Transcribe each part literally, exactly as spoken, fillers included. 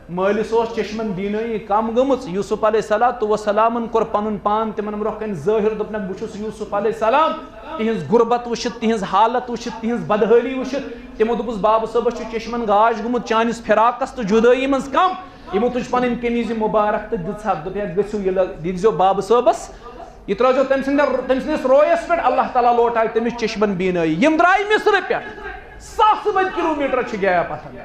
مٲلِس اوس چشمن بینٲیی کم گٔمٕژ۔ یوسف علیہ الصلوۃ والسلامن کوٚر پنُن پان تِمن برونٛہہ کنہِ ظٲہِر، دوٚپنکھ، "بہٕ چھُس یوسف علیہ السلام۔" تِہنٛز غربت وٕچھِتھ، تِہنٛز حالت وٕچھِتھ، تِہنٛز بدحٲلی وٕچھِتھ، تِمو دوٚپُس، "بابہٕ صٲبس چھُ چشمن گاش گوٚمُت چانِس فراقس تہٕ جُدٲیی منٛز کم۔ یِمو تُج پنٕنۍ قمیٖض مُبارک تہٕ دِژہکھ، دوٚپہکھ، 'گٔژھِو یہِ لگ-، دِیٖزیو بابہٕ صٲبس، یہِ ترٲیزیو تٔمۍ سٕنٛدِ، تٔمۍ سٕنٛدِس رویس پٮ۪ٹھ، اللہ تعالیٰ لوٹایہِ تٔمِس چشمن بینٲیی۔'" یِم درٛاے مصرٕ پٮ۪ٹھ، ساسہٕ بٔدۍ کلوٗمیٹر چھِ gap آسان۔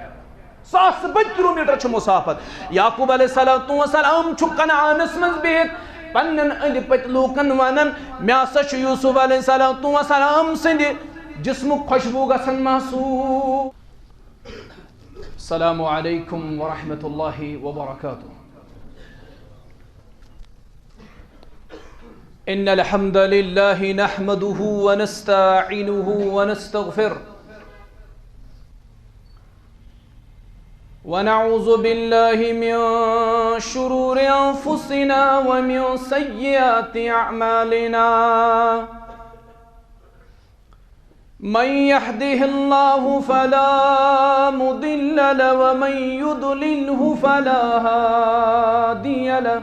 ساس بٔدۍ کلوٗمیٹر چھُ مسافت۔ یعقوب علیہ الصلوۃ والسلام چھُ کنعانس منٛز بِہِتھ پننٮ۪ن أنٛدۍ پٔتۍ لوٗکن ونان، "مےٚ ہسا چھُ یوسف علیہ الصلوۃ والسلام سٕنٛدِ جسمُک خوشبوٗ گژھان محسوٗس۔" السلام علیکم ورحمۃ اللہ وبرکاتہ۔ إن الحمد لله نحمده ونستعينه ونستغفره، ونعوذ بالله من شرور أنفسنا ومن سيئات أعمالنا. من يهده الله فلا مضل له، ومن يضلله فلا هادي له.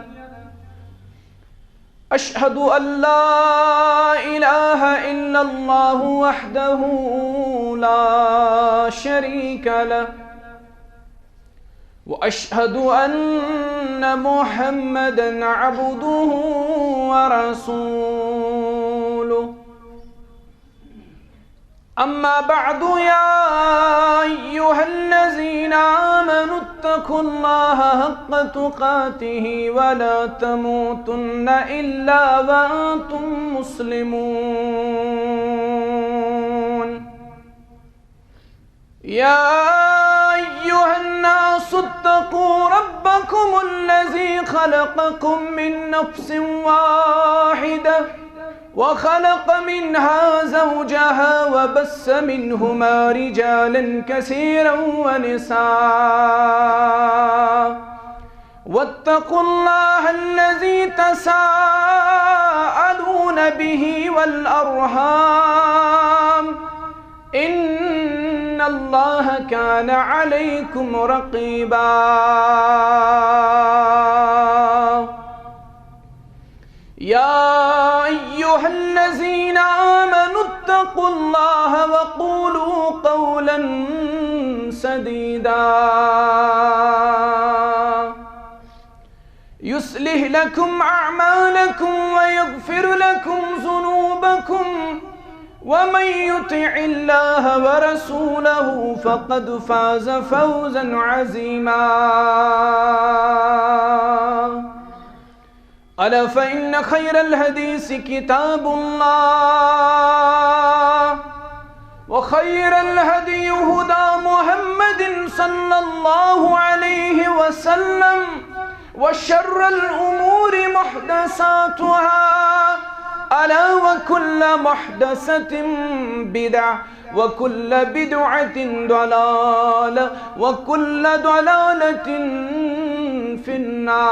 أشهد أن لا إله إلا الله وحده لا شريك له، وأشهد أن محمدا عبده ورسوله. أما بعد، يا أيها الذين آمنوا اتقوا الله حق تقاته ولا تموتن إلا وأنتم مسلمون. يا أيها الناس اتقوا ربكم الذي خلقكم من نفس واحدة وخلق منها زوجها وبث منهما رجالا كثيرا ونساء، واتقوا الله الذي تساءلون به والأرحام، إن الله كان عليكم رقيبا. يا أيها الذين آمنوا اتقوا الله وقولوا قولا سديدا، يصلح لكم أعمالكم ويغفر لكم ذنوبكم، ومن يطع الله ورسوله فقد فاز فوزا عظيما. ألا فإن خير الحديث كتاب الله، وخير الهدي هدى محمد صلى الله عليه وسلم، وشر الأمور محدثاتها، ألا وكل محدثة بدعة، وكل بدعة ضلالة، وكل ضلالة في النار.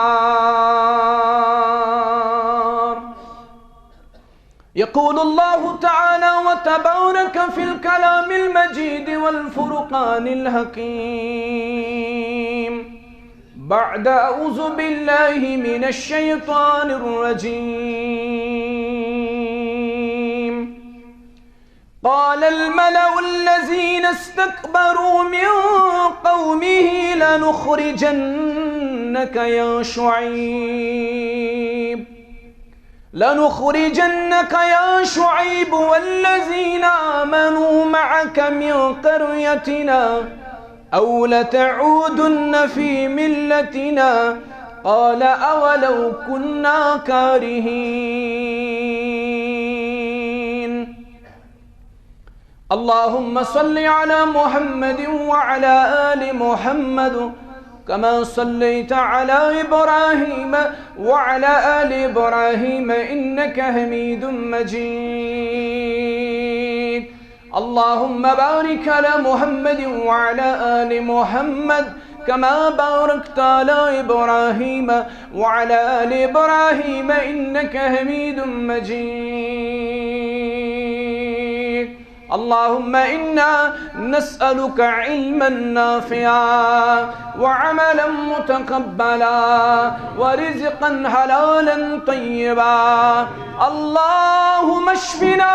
يقول الله تعالى وتبارك في الكلام المجيد والفرقان الحكيم، بعد أعوذ بالله من الشيطان الرجيم. قال الملأ الذين استكبروا من قومه لنخرجنك يا شعيب، لنخرجنك يا شعيب والذين آمنوا معك من قريتنا أو لتعودن في ملتنا. قال أولو كنا كارهين. اللهم صل على محمد وعلى آل محمد كما صليت على إبراهيم وعلى آل إبراهيم إنك حميد مجيد. اللهم بارك على محمد وعلى آل محمد كما باركت على إبراهيم وعلى آل إبراهيم إنك حميد مجيد. اللهم إنا نسألك علما نافعا وعملا متقبلا ورزقا حلالا طيبا. اللهم اشفنا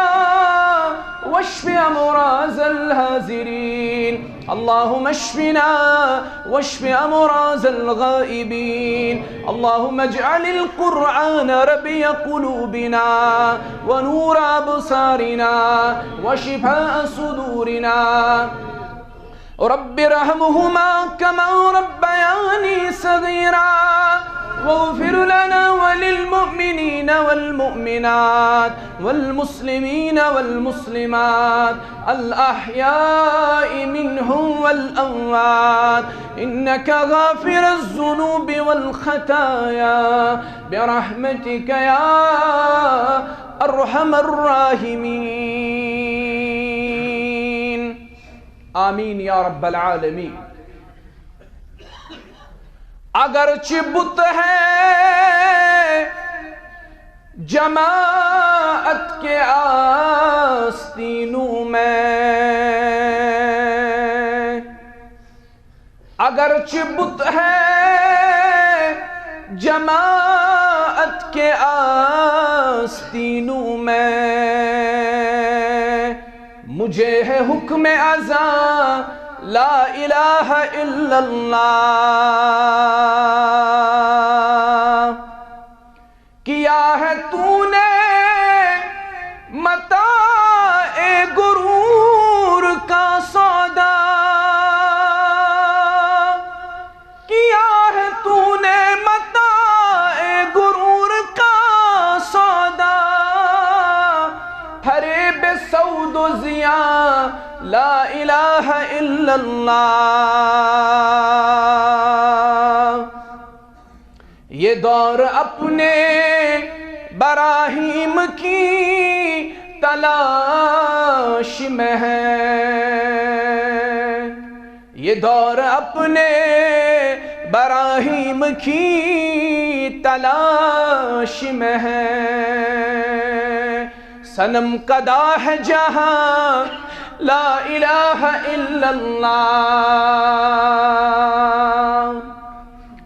واشف أمراض الحاضرين. اللهم اشفنا واشف أمراض الغائبين. اللهم اجعل القرآن ربيع قلوبنا ونور أبصارنا وشفاء صدورنا. رب ارحمهما كما ربياني صغيرا. واغفر لنا وللمؤمنين والمؤمنات والمسلمين والمسلمات الأحياء منهم والأموات إنك غافر الذنوب والخطايا برحمتك يا أرحم الراحمين. آمين يا رب العالمين. اگرچہ بت ہے جماعت کے آستینوں میں، اگرچہ بت ہے جماعت کے آستینوں میں، مجھے ہے حکم ازاں لا الہ الا اللہ. کیا ہے تو نے متاع غرور کا سودا؟ کیا ہے تو نے متاع غرور کا سودا؟ فریب سود و ضیاع لا الہ الا اللہ. یہ دور اپنے براہیم کی تلاش میں ہے، یہ دور اپنے براہیم کی تلاش میں ہے. صنم کدا ہے جہاں لا الہ الا اللہ.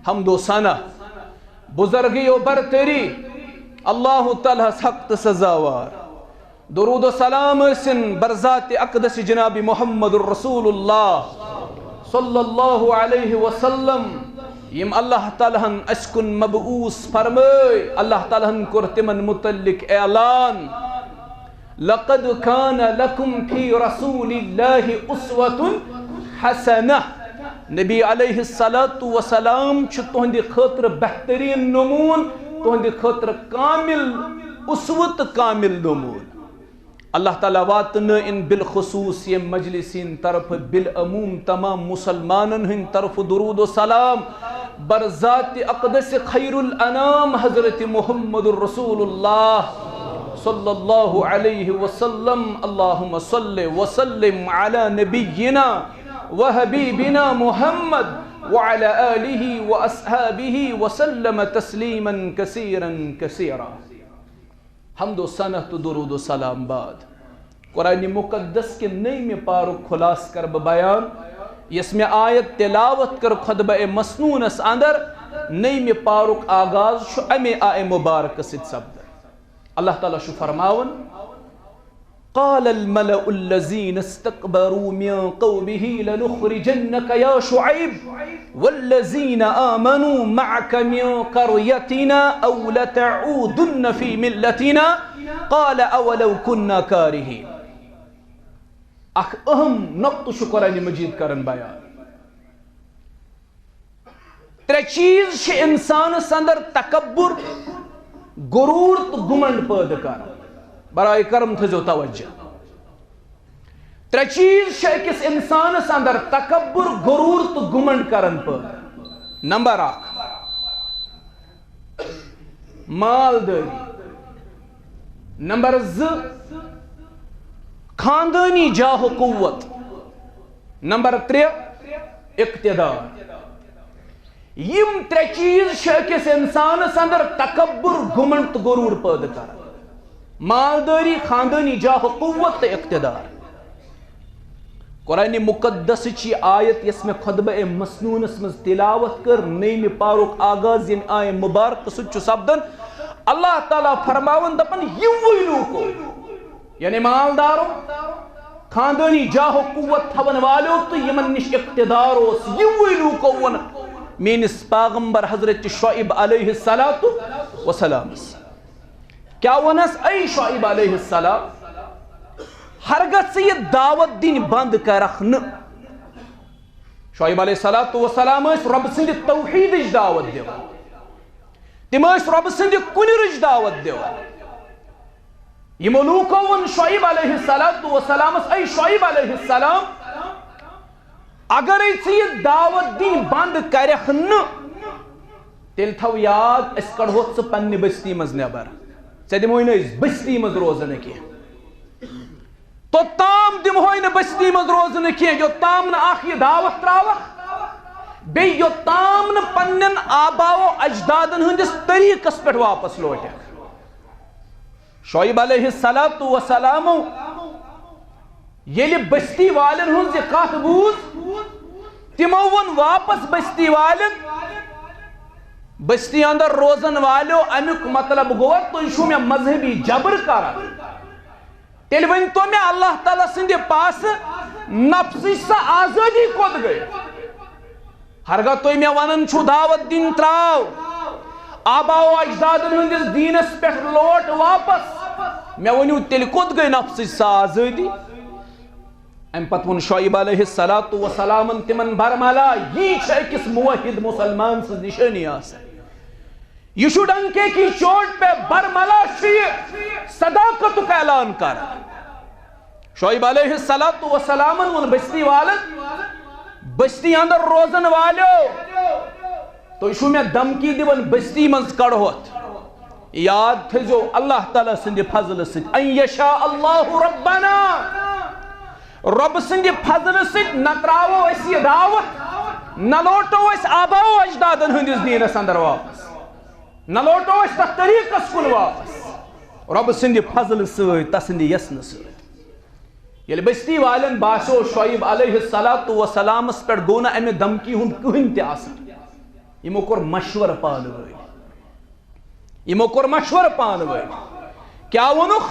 حمد و ثنا، بزرگی و برتری اللہ تعالیٰ ہس حق تہٕ سزاوار. درود و سلام ٲسِن برذات اقدس جناب محمد رسول اللہ صلی اللہ علیہ وسلم، یم اللہ تعالیٰ ہن اسہِ کُن مبعوث فرمٲے. اللہ تعالیٰ ہن کوٚر تِمن متعلق اعلان، لقد کان لکم فی رسول اللہ اسوۃ حسنہ. نبی علیہ الصلوۃ والسلام چھُ تُہنٛدِ خٲطرٕ بہتریٖن نموٗن، تُہنٛدِ خٲطرٕ کامل اسوہ تہٕ کامل نموٗن. اللہ تعالیٰ واتنٲے ان بالخصوص ییٚمہِ مجلسین طرفہٕ بالعموم تمام مسلمانن ہٕنٛدِ طرفہٕ درود و سلام برذات اقدس خیر الانام حضرت محمد رسول اللہ صلی اللہ علیہ وسلم. اللہم صل وسلم علی نبینا وحبیبنا محمد وعلی آلہ واصحابہ وسلم تسلیما کثیرا کثیرا. حمد و ثنا تہٕ درود و سلام بعد، قرآن مقدس کہِ نٔیمہِ پارُک خلاصہٕ کرٕ بہٕ بیان، یۄس مےٚ آیت تلاوت کٔر خطبہ مسنونس اندر. نٔیمہِ پارُک آغاز چھُ امے آیہ مبارکہ سۭتۍ سپدان. اللہ تعالیٰ چھُ فرماوان، قال الملأ الذين استكبروا من قومه لنخرجنك يا شعيب والذين آمنوا معك من قريتنا أو لتعودن في ملتنا قال أولو كنا كارهين. اکھ اہم نقطہٕ چھُ قرآن مجید کران بیان. ترٛےٚ چیٖز چھِ اِنسانَس اندر تکبر، غرور تہٕ گُمنڈ پٲدٕ کران۔ برائے کرم تھٲیزیو توجہ۔ ترٛےٚ چیٖز چھِ أکِس اِنسانَس اندر تکبر، غرور تہٕ گُمنڈ کران پٲدٕ۔ نمبر اکھ، مالدٲری۔ نمبر زٕ، خاندٲنی جاہ و قوت۔ نمبر ترٛےٚ، اقتدار۔ یِم ترٛےٚ چیٖز چھِ أکِس اِنسانَس اندر تکبر، گُمنڈ تہٕ غرور پٲدٕ کران۔ مالدٲری، خاندٲنی جاہ و قوت تہٕ اقتدار۔ قرآن مقدسٕچ یہِ آیت، یۄس مےٚ خطبہ مسنونس منٛز تلاوت کٔر، نٔیمہِ پارُک آغاز ییٚمہِ آیہِ مبارکہٕ سۭتۍ چھُ سپدان، اللہ تعالیٰ فرماوان دپان، یِموٕے لوٗکو، یعنی مالدارو، خاندٲنی جاہ و قوت تھاون والیو تہٕ یِمن نِش اقتدار اوس، یِموٕے لوٗکو ووٚن میٲنِس پیغمبر حضرت شعیب علیہ الصلوۃ والسلامس۔ کیٛاہ ووٚنس؟ اے شعیب علیہ السلام، ہرگاہ ژٕ یہِ دعوت دِنۍ بنٛد کرکھ نہٕ۔ شعیب علیہ الصلوۃ والسلام ٲسۍ رۄبہٕ سٕنٛدِ توحیٖدٕچ دعوت دِوان، تِم ٲسۍ رۄبہٕ سٕنٛدِ کُنرٕچ دعوت دِوان۔ یِمو لوٗکو ووٚن شعیب علیہ الصلوۃ والسلامس، اے شعیب علیہ السلام، اگرے ژٕ یہِ دعوت دِنۍ بنٛد کرکھ نہٕ، تیٚلہِ تھاو یاد، أسۍ کڑہوتھ ژٕ پننہِ بستی منٛز نٮ۪بر، ژےٚ دِمہوے نہٕ أسۍ بستی منٛز روزنہٕ کینٛہہ۔ توٚتام دِمہوے نہٕ بستی منٛز روزنہٕ کینٛہہ، یوٚتام نہٕ اکھ یہِ دعوت تراوکھ، بیٚیہِ یوٚتام نہٕ پننٮ۪ن آبا و اجدادن ہٕنٛدِس طریٖقس پٮ۪ٹھ واپس لوٹکھ۔ شعیب علیہ الصلوۃ والسلامو ییٚلہِ بستی والٮ۪ن ہٕنٛز یہِ کتھ بوٗز، تِمو ووٚن واپس بستی والٮ۪ن، بستی اندر روزن والیو، امیُک مطلب گوٚو تُہۍ چھِو مےٚ مذہبی جبر کران۔ تیٚلہِ ؤنۍ تو مےٚ، اللہ تعالیٰ سٕنٛدِ پاسہٕ نفسٕچ سۄ آزٲدی کوٚت گٔے؟ ہرگاہ تُہۍ مےٚ ونان چھِو دعوت دِنۍ تراو، آبا و اجدادن ہٕنٛدِس دیٖنس پٮ۪ٹھ لوٹ واپس، مےٚ ؤنِو تیٚلہِ کوٚت گٔے نفسٕچ سۄ آزٲدی؟ امہِ پتہٕ ووٚن شعیب علیہ الصلوۃ والسلامن تِمن، برملا، یی چھِ أکِس موحد مسلمان سٕنٛز نشٲنی آسان۔ یہِ چھُ ڈنکے کی چوٹ پہ برملا چھُ یہِ صداقتُک اعلان کران۔ شعیب علیہ الصلوۃ والسلامن ووٚن بستی والن، بستی اندر روزن والیو، تُہۍ چھِو مےٚ دھمکی دِوان بستی منٛز کڑہوتھ۔ یاد تھٲیزیو اللہ تعالیٰ سٕنٛدِ فضلہٕ سۭتۍ، ان یشاء اللہ ربنا، رۄبہٕ سٕنٛدِ فضلہٕ سۭتۍ نہ تراوو أسۍ یہِ دعوت، نہ لوٹو أسۍ آبا و اجدادن ہٕنٛدِس دیٖنس اندر واپس، نہ لوٹو أسۍ تتھ طریٖقس کُن واپس۔ رۄبہٕ سٕنٛدِ فضلہٕ سۭتۍ، تسٕنٛدِ یژھنہٕ سۭتۍ۔ ییٚلہِ بستی والٮ۪ن باسیو شعیب علیہ الصلوۃ والسلامس پٮ۪ٹھ گوٚو نہٕ امہِ دھمکی ہُنٛد کٕہٕنۍ تہِ اثر، یِمو کوٚر مشورٕ پانہٕ وٲنۍ۔ یِمو کوٚر مشورٕ پانہٕ وٲنۍ۔ کیٛاہ ووٚنُکھ؟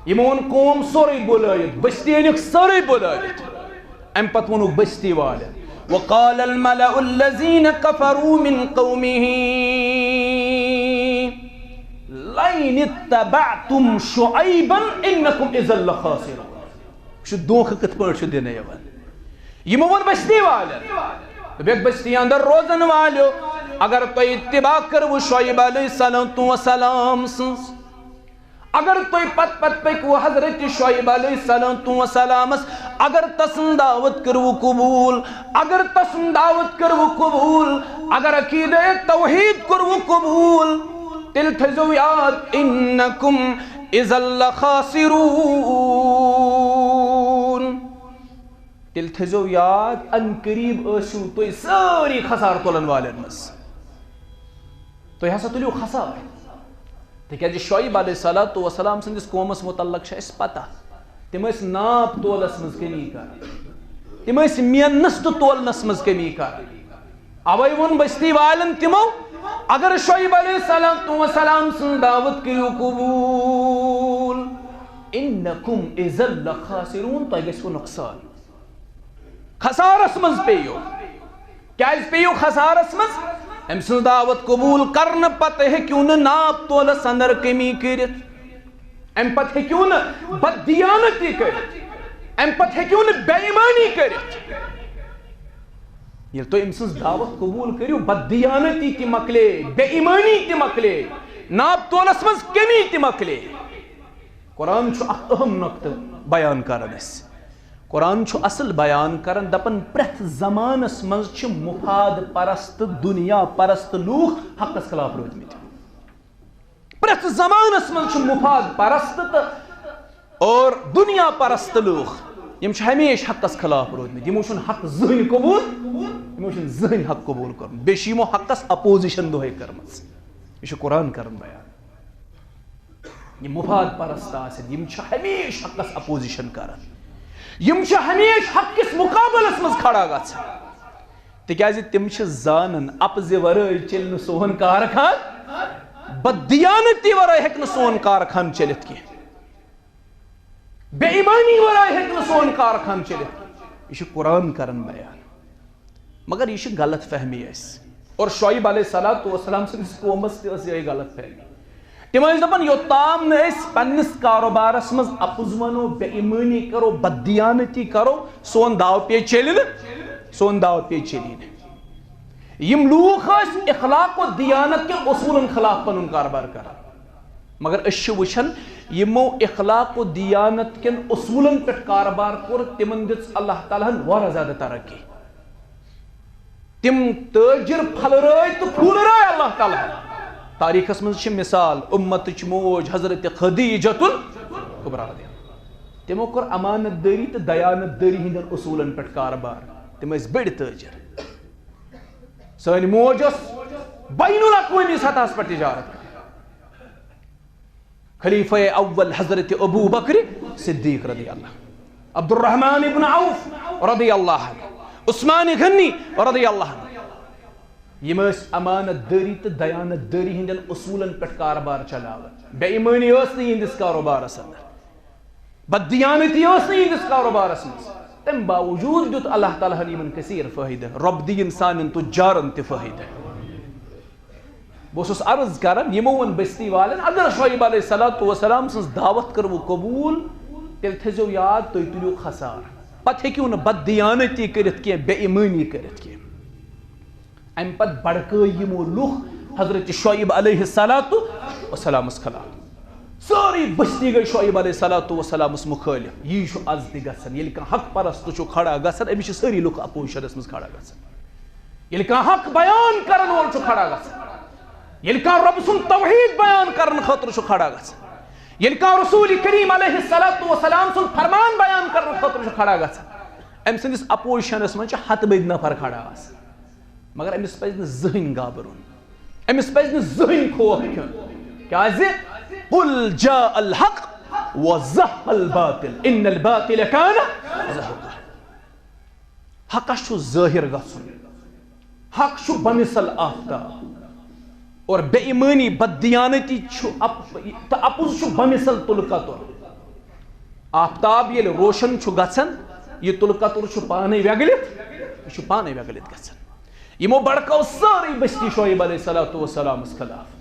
یِمو ووٚن قوم سورُے بُلٲوِتھ، بستی أنِکھ سٲرٕے بُلٲوِتھ۔ امہِ پتہٕ ووٚنُکھ بستی والٮ۪ن، وقال الملأ الذين كفروا من قومه لئن اتبعتم شعيبا إنكم إذا لخاسرون۔ چھُ دھوکہٕ کِتھ پٲٹھۍ چھُ دِنہٕ یِوان؟ یِمو ووٚن بستی والٮ۪ن، دوٚپُکھ، بستی اندر روزن والیو، اگر تۄہہِ اتباع کٔروٕ شعیب علیہ الصلوۃ والسلام سٕنٛز، اگر تُہۍ پتہٕ پتہٕ پٔکِو حضرت شعیب علیہ الصلوۃ والسلامس، اگر تسٕنٛز دعوت کٔروٕ قبوٗل، اگر تسٕنٛز دعوت کٔروٕ قبوٗل، اگر عقیدہ توحید کوٚروٕ قبوٗل، تیٚلہِ تھٲیزیو یاد، انکم اذا لخاسرون۔ تیٚلہِ تھٲیزیو یاد، ان قریب ٲسِو تُہۍ سٲری خسارٕ تُلن والٮ۪ن منٛز۔ تُہۍ ہسا تُلِو خسارٕ۔ تِکیٛازِ شعیب علیہ الصلوۃ والسلام سٕنٛدِس قومس مُتعلق چھِ اَسہِ پتہ، تِم ٲسۍ ناپ تولس منٛز کمی کران، تِم ٲسۍ مینس تہٕ تولنس منٛز کمی کران۔ اوے ووٚن بستی والٮ۪ن تِمو، اگر شعیب علیہ الصلوۃ والسلام سٕنٛز دعوت کٔرِو قبوٗل، انکم اذا لخاسرون، تۄہہِ گژھِوٕ نۄقصان۔ خسارس منٛز پیٚیِو۔ کیٛازِ پیٚیِو خسارس منٛز؟ أمۍ سٕنٛز دعوت قبوٗل کرنہٕ پتہٕ ہیٚکِو نہٕ ناپ تولس اندر کمی کٔرِتھ۔ اَمہِ پتہٕ ہیٚکِو نہٕ بددیانتی کٔرِتھ۔ اَمہِ پتہٕ ہیٚکِو نہٕ بے ایمٲنی کٔرِتھ۔ ییٚلہِ تُہۍ أمۍ سٕنٛز دعوت قبوٗل کٔرِو، بددیانتی تہِ مۄکلے، بے ایمٲنی تہِ مۄکلے، ناپ تولس منٛز کمی تہِ مۄکلے۔ قرآن چھُ اکھ اہم نۄقطہٕ بیان کران اَسہِ۔ قرآن چھُ اصل بیان کران، دپان پرٛٮ۪تھ زمانس منٛز چھِ مفاد پرست، دنیا پرست لوٗکھ حقس خلاف روٗدمٕتۍ۔ پرٛٮ۪تھ زمانس منٛز چھِ مفاد پرست تہٕ اور دنیا پرست لوٗکھ، یِم چھِ ہمیشہِ حقس خلاف روٗدمٕتۍ۔ یِمو چھُنہٕ حق زٕہٕنۍ قبوٗل، یِمو چھُنہٕ زٕہٕنۍ حق قبوٗل کوٚرمُت۔ بیٚیہِ چھِ یِمو حقس اپوزیشن دۄہے کٔرمٕژ۔ یہِ چھُ قرآن کران بیان۔ یِم مفاد پرست آسن، یِم چھِ ہمیشہِ حقس اپوزیشن کران۔ یِم چھِ ہمیشہِ حق کِس مُقابلس منٛز کھڑا گژھان، تِکیازِ تِم چھِ زانان، اپزِ ورٲے چلہِ نہٕ سون کارخان، بددیانتی ورٲے ہیٚکہِ نہٕ سون کارخان چلِتھ کینٛہہ، بے ایمٲنی ورٲے ہیٚکہِ نہٕ سون کارخان چلِتھ کینٛہہ۔ یہِ چھُ قرآن کران بیان۔ مگر یہِ چھِ غلط فہمی اَسہِ۔ اور شعیب علیہ الصلوۃ والسلام سٕنٛدِس قومس تہِ ٲس یِہے غلط فہمی۔ تِم ٲسۍ دَپان، یوٚتام نہٕ أسۍ پننِس کاروبارس منٛز اَپُز وَنو، بے ایمٲنی کرو، بددیانتی کرو، سون داو پیچ چلہِ نہٕ، سون داو پیچ چلی نہٕ۔ یِم لوٗکھ ٲسۍ اخلاق و دیانت کٮ۪ن اصوٗلن خلاف پنُن کاربار کران۔ مگر أسۍ چھِ وٕچھان، یِمو اخلاق و دیانت کٮ۪ن اصوٗلن پٮ۪ٹھ کاربار کوٚر، تِمن دِژ اللہ تعالیٰ ہن واریاہ زیادٕ ترقی۔ تِم تٲجر پھلرٲے تہٕ پھولرٲے اللہ تعالیٰ ہن۔ تاریخس منٛز چھِ مثال، امتٕچ موج حضرت خدیجہ الکبریٰ رضی اللہ عنہا۔ تِمو کوٚر امانت دٲری تہٕ دیانت دٲری ہٕنٛدٮ۪ن اصوٗلن پٮ۪ٹھ کاربار۔ تِم ٲسۍ بٔڑۍ تٲجر۔ سٲنۍ موج ٲس بین الاقوٲمی سطحس پٮ۪ٹھ تجارت کران۔ خلیفہ اول حضرت ابو بکر صدیق رضی اللہ عنہ، عبدالرحمن ابن عوف رضی اللہ عنہ، عثمان غنی رضی اللہ عنہ، یِم ٲسۍ امانت دٲری تہٕ دیانت دٲری ہٕنٛدٮ۪ن اصوٗلن پٮ۪ٹھ کاربار چلاوان۔ بے ایمٲنی ٲس نہٕ یِہنٛدِس کاروبارس اندر، بددیانتی ٲس نہٕ یِہنٛدِس کاروبارس منٛز۔ تمہِ باوجوٗد دیُت اللہ تعالیٰ ہن یِمن کثیر فٲیدٕ۔ رۄب دِیِن سانٮ۪ن تُجارن تہِ فٲیدٕ۔ بہٕ اوسُس عرض کران، یِمو ووٚن بستی والٮ۪ن، اگر شعیب علیہ الصلوۃ والسلام سٕنٛز دعوت کٔروٕ قبوٗل، تیٚلہِ تھٲیزیو یاد، تُہۍ تُلِو خسارٕ۔ پتہٕ ہیٚکِو نہٕ بددیانتی کٔرِتھ کینٛہہ، بے ایمٲنی کٔرِتھ کینٛہہ۔ امہِ پتہٕ بڑکٲے یِمو لُکھ حضرت شعیب علیہ الصلوۃ والسلامس خلاف۔ سٲرٕے بستی گٔے شعیب علیہ الصلوۃ والسلامس مخٲلف۔ یی چھُ از تہِ گژھان، ییٚلہِ کانٛہہ حق پرست چھُ کھڑا گژھان، أمِس چھِ سٲری لُکھ اپوزیشنس منٛز کھڑا گژھان۔ ییٚلہِ کانٛہہ حق بیان کرن وول چھُ کھڑا گژھان، ییٚلہِ کانٛہہ رۄب سُنٛد توحید بیان کرنہٕ خٲطرٕ چھُ کھڑا گژھان، ییٚلہِ کانٛہہ رسول کریم علیہ الصلوۃ والسلام سُنٛد فرمان بیان کرنہٕ خٲطرٕ چھُ کھڑا گژھان، أمۍ سٕنٛدِس اپوزیشنس منٛز چھِ ہتہٕ بٔدۍ نفر کھڑا آسان، مگر أمِس پزِ نہٕ زٕہٕنۍ گابرُن، أمِس پزِ نہٕ زٕہٕنۍ خوف کھیوٚن۔ کیازِ؟ قل جاء الحق وزهق الباطل ان الباطل كان زهوقا۔ حقس چھُ ظٲہِر گژھُن۔ حق چھُ بمثل آفتاب۔ اور بے ایمٲنی، بددیانتی چھُ اپ-، تہٕ اپُز چھُ بمثل تُلہٕ کتُر۔ آفتاب ییٚلہِ روشن چھُ گژھان، یہِ تُلہٕ کتُر چھُ پانے وٮ۪گلِتھ، یہِ چھُ پانے وٮ۪گلِتھ گژھان۔ یِمو بڑکٲو سٲرٕے بستی شعیب علیہ الصلوۃ والسلامس خلاف۔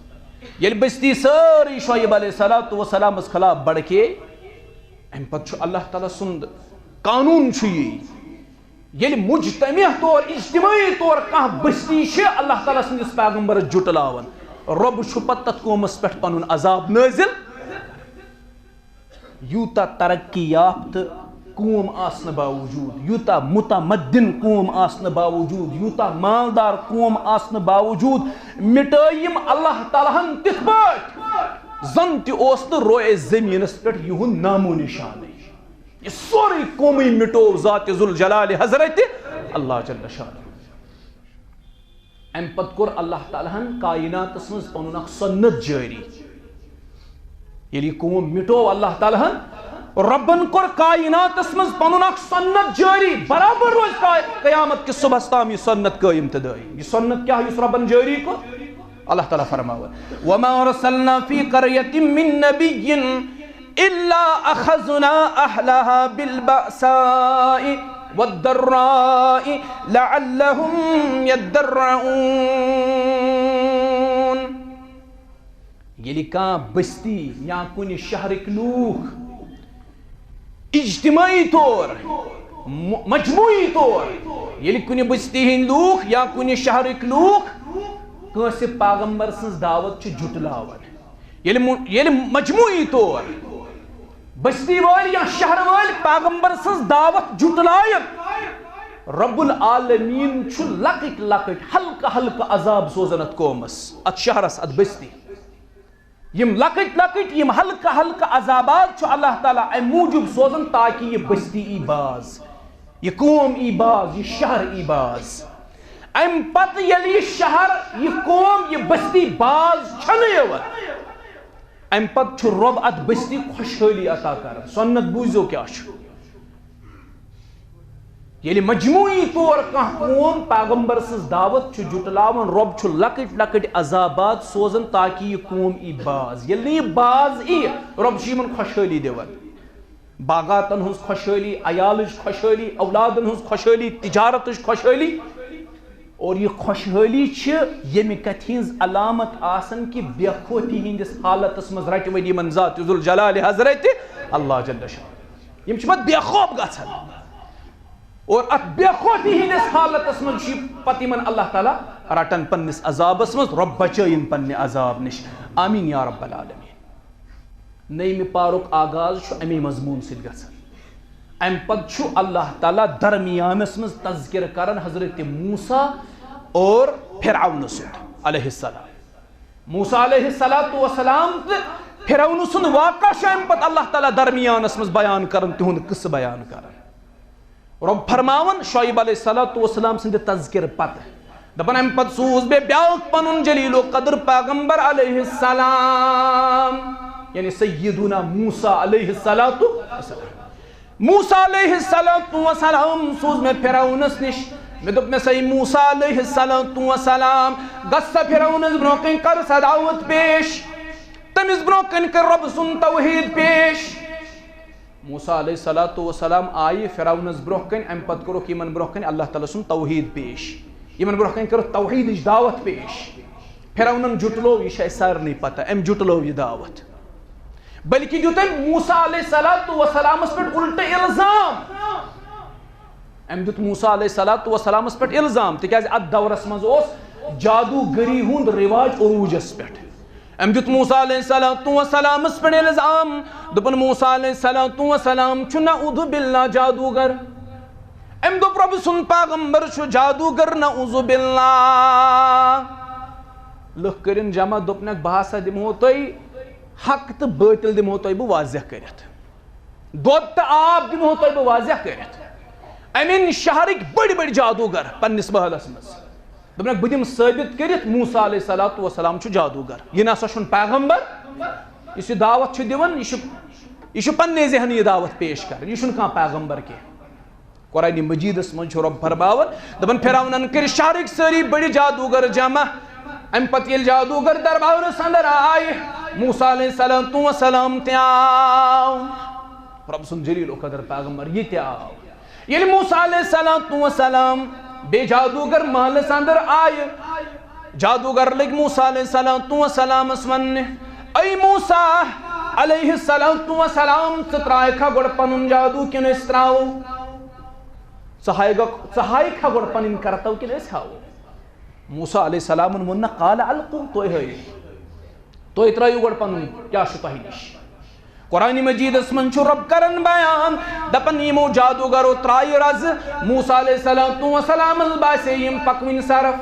ییٚلہِ بستی سٲرٕے شعیب علیہ الصلوۃ والسلامس خلاف بڑکے، امہِ پتہٕ چھُ اللہ تعالیٰ سُنٛد قانوٗن چھُ یی، ییٚلہِ مجتمع طور، اجتماعی طور کانٛہہ بستی چھِ اللہ تعالیٰ سٕنٛدِس پیغمبرس جُٹلاوان، رۄب چھُ پتہٕ تتھ قومس پٮ۪ٹھ پنُن عذاب نٲزِل۔ یوٗتاہ ترقی یافتہٕ قوم آسنہٕ باوجوٗد، یوٗتاہ متمدن قوم آسنہٕ باوجوٗد، یوٗتاہ مالدار قوم آسنہٕ باوجوٗد، مِٹٲے یِم اللہ تعالیٰ ہن تِتھ پٲٹھۍ زن تہِ اوس نہٕ روئے زٔمیٖنس پٮ۪ٹھ یِہُنٛد نامو نشانٕے۔ یہِ سورُے قومٕے مِٹوو ذات ذوالجلال حضرت اللہ جل شانہ۔ امہِ پتہٕ کوٚر اللہ تعالیٰ ہن کائناتس منٛز پنُن اکھ سنت جٲری۔ ییٚلہِ یہِ قوم مِٹوو اللہ تعالیٰ ہن، رۄبن کوٚر کائناتس منٛز پنُن اکھ سنت جٲری، برابر روزِ کا-، قیامت کِس صبحس تام یہِ سنت قٲیِم تہٕ دٲیِم۔ یہِ سنت کیٛاہ یُس رۄبن جٲری کوٚر؟ اللہ تعالیٰ فرماوان، وما ارسلنا فی قریۃ من نبی الا اخذنا اہلہا بالبأساء والضراء لعلهم يضرعون۔ ییٚلہِ کانٛہہ بستی یا کُنہِ شہرٕکۍ لوٗکھ اجتماعی طور، م-، مجموعی طور، ییٚلہِ کُنہِ بستی ہٕنٛدۍ لوٗکھ یا کُنہِ شہرٕکۍ لوٗکھ کٲنٛسہِ پیغمبر سٕنٛز دعوت چھِ جُٹلاوان، ییٚلہِ مُ-، ییٚلہِ مجموعی طور بستی وٲلۍ یا شہر وٲلۍ پیغمبر سٕنٛز دعوت جُٹلایَن، رب العالمین چھُ لۄکٕٹۍ لۄکٕٹۍ ہلکہٕ ہلکہٕ عذاب سوزان اتھ قومس، اتھ شہرس، اتھ بستی۔ یِم لۄکٕٹۍ لۄکٕٹۍ، یِم ہلکہٕ ہلکہٕ عذابات چھُ اللہ تعالیٰ امہِ موٗجوٗب سوزان تاکہ یہِ بستی ای باز، یہِ قوم ای باز، یہِ شہر ای باز۔ امہِ پتہٕ ییٚلہِ یہِ شہر، یہِ قوم، یہِ بستی باز چھنہٕ یِوان، امہِ پتہٕ چھُ رۄب اتھ بستی خۄشحٲلی عطا کران۔ سنت بوٗزِو کیٛاہ چھُ۔ ییٚلہِ مجموعی طور کانٛہہ قوم پیغمبر سٕنٛز دعوت چھُ جُٹلاوان، رۄب چھُ لۄکٕٹۍ لۄکٕٹۍ عذابات سوزان تاکہِ یہِ قوم یی باز۔ ییٚلہِ نہٕ یہِ باز یی، رۄب چھُ یِمن خۄشحٲلی دِوان۔ باغاتن ہٕنٛز خۄشحٲلی، عیالٕچ خۄشحٲلی، اولادن ہٕنٛز خۄشحٲلی، تجارتٕچ خۄشحٲلی۔ اور یہِ خۄشحٲلی چھِ ییٚمہِ کتھِ ہٕنٛز علامت آسان کہِ بے خوفی ہٕنٛدِس حالتس منٛز رٹہِ وۄنۍ یِمن ذات ذوالجلال حضرت اللہ جل شانہ۔ یِم چھِ پتہٕ بے خوف گژھان۔ اور اتھ بے خوفی ہٕنٛدِس حالتس منٛز چھُ پتہٕ یِمن اللہ تعالیٰ رٹان پننِس عذابس منٛز۔ رۄب بچٲیِن پننہِ عذاب نِش۔ آمین یا رب العالمین۔ نٔیمہِ پارُک آغاز چھُ اَمی مضموٗن سۭتۍ گژھان۔ اَمہِ پتہٕ چھُ اللہ تعالیٰ درمیانس منٛز تذکرٕ کران حضرت موسیٰ اور فرعون سُنٛد علیہ السلام۔ موسیٰ علیہ الصلوۃ والسلام تہٕ فرعون سُنٛد واقعہ چھُ اَمہِ پتہٕ اللہ تعالیٰ درمیانس منٛز بیان کران، تِہُنٛد قصہٕ بیان کران۔ رۄب فرماوان شعیب علیہ الصلوۃ والسلام سٕنٛدِ تذکرٕ پتہٕ، دپان، اَمہِ پتہٕ سوٗز مےٚ بیٛاکھ پنُن جلیل القدر پیغمبر علیہ السلام، یعنی سیدنا موسیٰ علیہ الصلوۃ والسلام۔ موسیٰ علیہ الصلوۃ والسلام سوٗز مےٚ فرعونس نِش۔ مےٚ دوٚپ، مےٚ سا موسیٰ علیہ الصلوۃ والسلام، گژھ سا فرعونس برونٛہہ کنہِ، کر سا دعوت پیش، تٔمِس برونٛہہ کنہِ کر رۄب سُنٛد توحید پیش۔ موسیٰ علیہ الصلوۃ والسلام آیہِ فرعونس برونٛہہ کنہِ، اَمہِ پتہٕ کوٚرُکھ یِمن برونٛہہ کنہِ اللہ تعالیٰ سُنٛد توحید پیش، یِمن برونٛہہ کنہِ کٔرٕکھ توحیدٕچ دعوت پیش۔ فرعونن جُٹلو، یہِ چھِ اَسہِ سارنٕے پتہ، أمۍ جُٹلو یہِ دعوت، بلکہِ دیُت أمۍ موسیٰ علیہ الصلوۃ والسلامس پٮ۪ٹھ الٹہٕ الزام۔ أمۍ دیُت موسیٰ علیہ الصلوۃ والسلامس پٮ۪ٹھ الزام، تِکیازِ اتھ دورس منٛز اوس جادوگری ہُنٛد رواج عروجس پٮ۪ٹھ۔ أمۍ دیُت موسیٰ علیہ الصلوۃ والسلامس پٮ۪ٹھ الزام، دوٚپُن، موسیٰ علیہ الصلوۃ والسلام چھُ نعوذ باللہ جادوگر۔ أمۍ دوٚپ، رۄبہٕ سُنٛد پیغمبر چھُ جادوگر، نعوذ باللہ۔ لُکھ کٔرِن جمع، دوٚپنکھ، بہٕ ہسا دِمہو تۄہہِ حق تہٕ بٲطِل دِمہو تۄہہِ بہٕ واضح کٔرِتھ، دۄد تہٕ آب دِمہو تۄہہِ بہٕ واضح کٔرِتھ۔ أمۍ أنۍ شہرٕکۍ بٔڑۍ بٔڑۍ جادوگر پننِس محلس منٛز۔ دوٚپنکھ، بہٕ دِمہٕ ثٲبت کٔرِتھ موسیٰ علیہ الصلوۃ والسلام چھُ جادوگر، یہِ نسا چھُنہٕ پیغمبر۔ یُس یہِ دعوت چھُ دِوان، یہِ چھُ، یہِ چھُ پننہِ ذہنہٕ یہِ دعوت پیش کران، یہِ چھُنہٕ کانٛہہ پیغمبر کینٛہہ۔ قرآن مجیدس منٛز چھُ رۄب فرماوان، دپان، فرعونن کٔرۍ شہرٕکۍ سٲری بٔڑۍ جادوگر جمع۔ امہِ پتہٕ ییٚلہِ جادوگر دربارس اندر آیہِ، موسیٰ علیہ الصلوۃ والسلام تہِ آو۔ رۄب سُنٛد جلیل القدر پیغمبر یہِ تہِ آو۔ ییٚلہِ موسیٰ علیہ الصلوۃ والسلام بیٚیہِ جادوگر محلس اندر آیہِ، جادوگر لٔگۍ موسیٰ علیہ الصلوۃ والسلامس وننہِ، اے موسیٰ علیہ الصلوۃ والسلام، ژٕ ترٛاوکھا گۄڈٕ پنُن جادو کِنہٕ أسۍ ترٛاوو؟ ژٕ ہایکھا، ژٕ ہایکھا گۄڈٕ پنٕنۍ کرتو کِنہٕ أسۍ ہاوو؟ موسیٰ علیہ السلامن ووٚن نہ، قال القوا، تُہۍ ہٲیِو، تُہۍ ترٛٲیِو گۄڈٕ پنُن کیٛاہ چھُ تۄہہِ نِش۔ قرآن مجیدس منٛز چھُ رۄب کران بیان، دپان، یِمو جادوگرو ترٛایہِ رزٕ، موسیٰ علیہ الصلوۃ والسلامس باسے یِم پکوٕنۍ صرف۔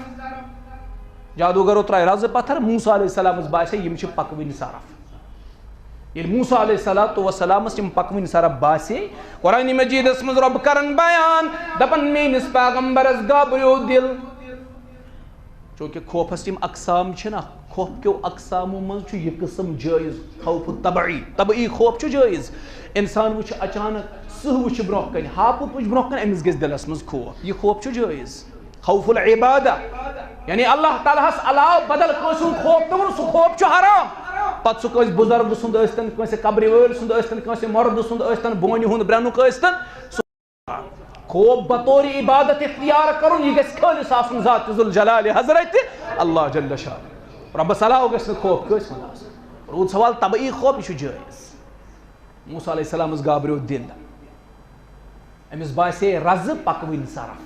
جادوگرو ترٛایہِ رزٕ پتھر، موسیٰ علیہ السلامس باسے یِم چھِ پکوٕنۍ صرف۔ ییٚلہِ موسیٰ علیہ الصلوۃ والسلامس یِم پکوٕنۍ صرف باسے، قرآن مجیدس منٛز رۄب کران بیان، دپان، میٲنِس پیغمبرس گابریو دِل۔ چونکہ خوفس یِم اقسام چھِ نا، خوف کیو اقسامو منٛز چھُ یہِ قٕسم جٲیز، خوف طبعی، طبعی خوف چھُ جٲیز۔ انسان وٕچھِ اچانک سٕہہ وٕچھِ برونٛہہ کنہِ، ہاپُت وٕچھِ برونٛہہ کنہِ، أمِس گژھِ دِلس منٛز خوف، یہِ خوف چھُ جٲیز۔ خوف العبادہ، یعنی اللہ تعالیٰ ہس علاوٕ بدل کٲنٛسہِ ہُنٛد خوف پیوٚوُن، سُہ خوف چھُ حرام۔ پتہٕ سُہ کٲنٛسہِ بُزرگہٕ سُنٛد ٲسۍتن، کٲنٛسہِ قبرِ وٲلۍ سُنٛد ٲسۍتن، کٲنٛسہِ مردٕ سُنٛد ٲسۍتن، بونہِ ہُنٛد برٛنُک ٲسۍتن، سُہ خوف بطور عبادت اختیار کرُن، یہِ گژھِ خٲلص آسُن ذات ذوالجلال حضرت اللہ جل شانہ۔ رۄبس علاوٕ گژھِ نہٕ خوف کٲنٛسہِ ہُنٛد آسُن۔ روٗد سوال طبعی خوف، یہِ چھُ جٲیز۔ موسیٰ علیہ السلامس گابریو دِل، أمِس باسے رزٕ پکوٕنۍ صرف۔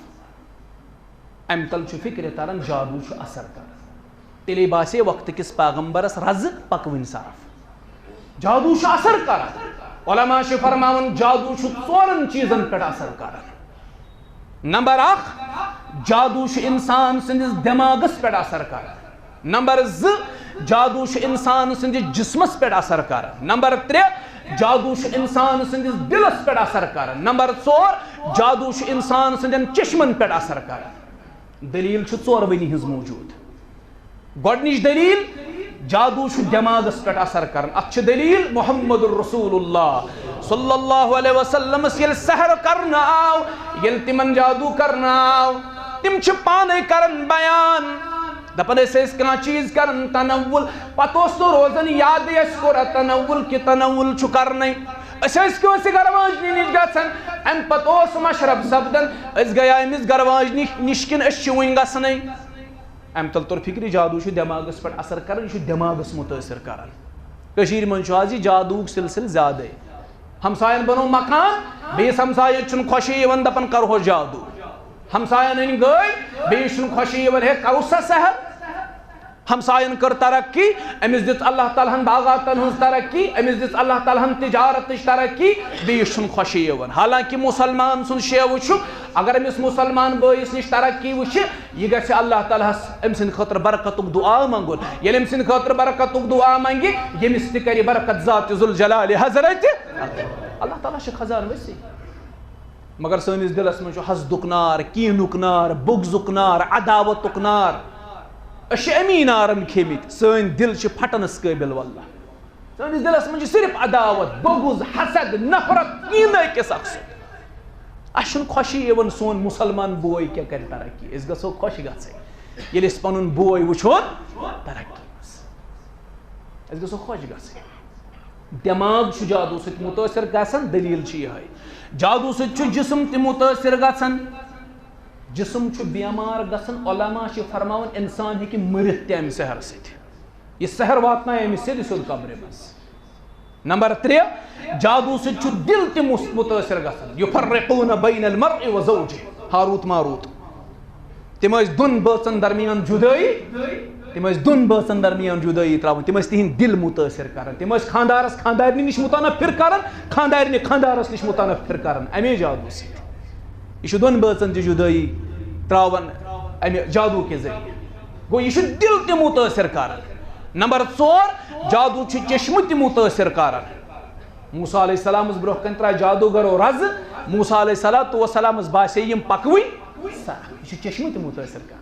امہِ تل چھُ فکرِ تران جادو چھُ اثر کران۔ تیٚلے باسے وقتہٕ کِس پیغمبرس رزٕ پکوٕنۍ صرف۔ جادو چھُ اثر کران۔ علماء چھِ فرماوان، جادو چھُ ژورن چیٖزن پٮ۪ٹھ اثر کران۔ نمبر اکھ، جادو چھُ انسان سٕنٛدِس دٮ۪ماغس پٮ۪ٹھ اثر کران۔ نمبر زٕ، جادو چھُ انسان سٕنٛدِس جسمس پٮ۪ٹھ اثر کران۔ نمبر ترٛےٚ، جادو چھُ انسان سٕنٛدِس دِلس پٮ۪ٹھ اثر کران۔ نمبر ژور، جادو چھُ انسان سٕنٛدٮ۪ن چشمن پٮ۪ٹھ اثر کران۔ دلیل چھِ ژورؤنی ہٕنٛز موجود۔ گۄڈٕنِچ دلیل، جادو چھُ دٮ۪ماغس پٮ۪ٹھ اثر کران۔ اتھ چھِ دٔلیٖل محمد رسول اللہ صلی اللہ علیہ وسلمس ییٚلہِ سحر کرنہٕ آو، ییٚلہِ تِمن جادو کرنہٕ آو، تِم چھِ پانے کران بیان، دپان، أسۍ ٲسۍ کانٛہہ چیٖز کران تنول، پتہٕ اوس نہٕ روزان یادٕے، اَسہِ کوٚر تنول کہِ تنول چھُ کرنَے۔ أسۍ ٲسۍ کٲنٛسہِ گرٕ واجنہِ نِش گژھان، امہِ پتہٕ اوس مشرب سپدان، أسۍ گٔیے أمِس گرٕ واجنہِ نِش کِنہٕ أسۍ چھِ وُنہِ گژھنَے؟ امہِ تل توٚر فکرِ، جادو چھُ دٮ۪ماغس پٮ۪ٹھ اثر کران، یہِ چھُ دٮ۪ماغس مُتٲثر کران۔ کٔشیٖرِ منٛز چھُ آز یہِ جادوُک سلسلہٕ زیادَے۔ ہمساین بنوو مکان، بیٚیِس ہمسایس چھُنہٕ خۄشی یِوان، دپان کرہوس جادو۔ ہمساین أنۍ گٲڑۍ، بیٚیِس چھُنہٕ خۄشی یِوان، ہے کرو سا سحر۔ ہمساین کٔر ترقی، أمِس دِژ اللہ تعالیٰ ہن باغاتن ہٕنٛز ترقی، أمِس دِژ اللہ تعالیٰ ہن تجارتٕچ ترقی، بیٚیِس چھُنہٕ خۄشی یِوان۔ حالانکہ مسلمان سُنٛد شیوٕ چھُ، اگر أمِس مسلمان بٲیِس نِش ترقی وٕچھِ، یہِ گژھِ اللہ تعالیٰ ہس أمۍ سٕنٛدِ خٲطرٕ برکتُک دُعا منٛگُن۔ ییٚلہِ أمۍ سٕنٛدِ خٲطرٕ برکتُک دُعا منٛگہِ، ییٚمِس تہِ کرِ برکت ذات ذوالجلال حضرت۔ اللہ تعالیٰ چھُ خزانہٕ وسیع۔ مگر سٲنِس دِلس منٛز چھُ حسدُک نار، کینُک نار، بغضُک نار، عداوتُک نار۔ أسۍ چھِ اَمی نارن کھیٚمٕتۍ۔ سٲنۍ دِل چھِ پھٹنس قٲبل، واللہ۔ سٲنِس دِلس منٛز چھِ صرف عداوت، بغض، حسد، نفرت، کینہٕ أکِس اکھ سُنٛد۔ اَسہِ چھُنہٕ خۄشی یِوان سون مُسلمان بوے کیٛاہ کرِ ترقی۔ أسۍ گژھو خۄش گژھٕنۍ، ییٚلہِ أسۍ پنُن بوے وٕچھون ترقی منٛز۔ أسۍ گژھو خۄش گژھٕنۍ۔ دٮ۪ماغ چھُ جادو سۭتۍ مُتٲثر گژھان، دٔلیٖل چھِ یِہوٚے۔ جادو سۭتۍ چھُ جسم تہِ مُتٲثر گژھان۔ جسم چھُ بٮ۪مار گژھان۔ علماء چھِ فرماوان، انسان ہیٚکہِ مٔرِتھ تہِ امہِ سحر سۭتۍ۔ یہِ سحر واتنایہِ أمِس سیٚدِ سیوٚد قبرِ منٛز۔ نمبر ترٛےٚ، جادو سۭتۍ چھُ دِل تہِ مُس-، مُتٲثر گژھان۔ یفرقون بین المرء و زوجہ، ہاروت ماروت۔ تِم ٲسۍ دۄن بٲژن درمیان جدٲیی، تِم ٲسۍ دۄن بٲژن درمیان جدٲیی تراوان، تِم ٲسۍ تِہنٛدۍ دِل مُتٲثر کران، تِم ٲسۍ خاندارس خاندارنہِ نِش مُتنفر کران، خاندارنہِ خاندارس نِش مُتنفر کران، امے جادو سۭتۍ۔ یہِ چھُ دۄن بٲژن تہِ جدٲیی تراوان امہِ جادو کہِ ذٔریعہٕ۔ گوٚو، یہِ چھُ دِل تہِ مُتٲثر کران۔ نمبر ژور، جادو چھُ چشمہٕ تہِ مُتٲثر کران۔ موسیٰ علیہ السلامس برونٛہہ کنہِ ترایہِ جادوگرو رزٕ، موسیٰ علیہ الصلوۃ والسلامس باسے یِم پکوٕنۍ سخ۔ یہِ چھُ چشمہٕ تہِ مُتٲثر کران۔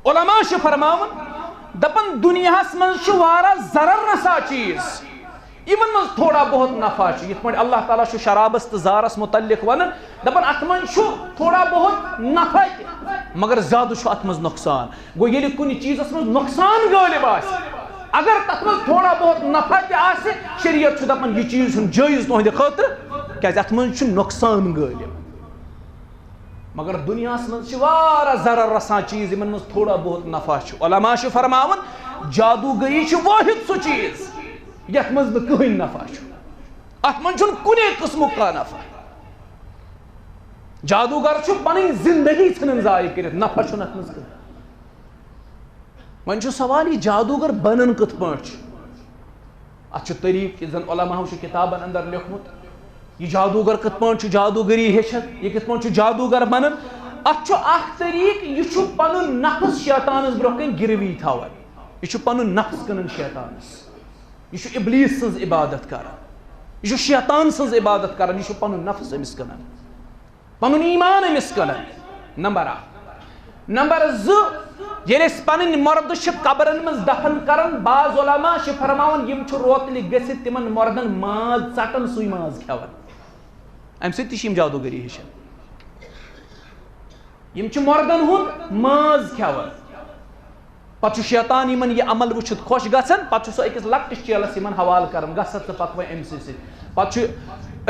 علماء چھِ فرماوان، دپان دُنیاہس منٛز چھُ واریاہ ضرر رسا چیٖز، یِمن منٛز تھوڑا بہت نفع چھُ۔ یِتھ پٲٹھۍ اللہ تعالیٰ چھُ شرابس تہٕ زارس متعلق ونان، دپان اتھ منٛز چھُ تھوڑا بہت نفع تہِ، مگر زیادٕ چھُ اتھ منٛز نۄقصان۔ گوٚو، ییٚلہِ کُنہِ چیٖزس منٛز نۄقصان غٲلب آسہِ، اگر تتھ منٛز تھوڑا بہت نفع تہِ آسہِ، شریعت چھُ دپان یہِ چیٖز چھُنہٕ جٲیز تُہنٛدِ خٲطرٕ، کیازِ اتھ منٛز چھُ نۄقصان غٲلب۔ مگر دُنیاہس منٛز چھِ واریاہ ضرر رسان چیٖز، یِمن منٛز تھوڑا بہت نفع چھُ۔ علماء چھِ فرماوان، جادوگری چھِ وٲحد سُہ چیٖز، یتھ منٛز نہٕ کٕہٕنۍ نفع چھُ۔ اتھ منٛز چھُنہٕ کُنے قٕسمُک کانٛہہ نفع۔ جادوگر چھُ پنٕنۍ زندگی ژھٕنان ضایع کٔرِتھ، نفع چھُنہٕ اتھ منٛز کٕہٕنۍ۔ وۄنۍ چھُ سوال، یہِ جادوگر بنان کِتھ پٲٹھۍ چھُ؟ اتھ چھُ طریٖقہٕ، یُس زن علماہو چھُ کتابن اندر لیوٚکھمُت۔ یہِ جادوگر کِتھ پٲٹھۍ چھُ جادوگری ہیٚچھان؟ یہِ کِتھ پٲٹھۍ چھُ جادوگر بنان؟ اتھ چھُ اکھ طریٖقہٕ، یہِ چھُ پنُن نفس شیطانس برونٛہہ کنہِ گِروی تھاوان۔ یہِ چھُ پنُن نفس کٕنان شیطانس۔ یہِ چھُ ابلیس سٕنٛز عبادت کران۔ یہِ چھُ شیطان سٕنٛز عبادت کران۔ یہِ چھُ پنُن نفس أمِس کٕنان۔ پنُن ایمان أمِس کٕنان۔ نمبر اکھ۔ نمبر زٕ، ییٚلہِ أسۍ پنٕنۍ مردٕ چھِ قبرن منٛز دفن کران، بعض علماء چھِ فرماوان، یِم چھِ روتلہِ گٔژھِتھ تِمن مردن ماز ژٹان، سُے ماز کھٮ۪وان۔ امہِ سۭتۍ تہِ چھِ یِم جادوگری ہیٚچھان۔ یِم چھِ مردن ہُنٛد ماز کھٮ۪وان۔ پتہٕ چھُ شیطان یِمن یہِ عمل وٕچھِتھ خۄش گژھان، پتہٕ چھُ سُہ أکِس لۄکٹِس چیلس یِمن حوالہٕ کران، گژھ سا ژٕ پکوے أمۍ سٕے سۭتۍ۔ پتہٕ چھُ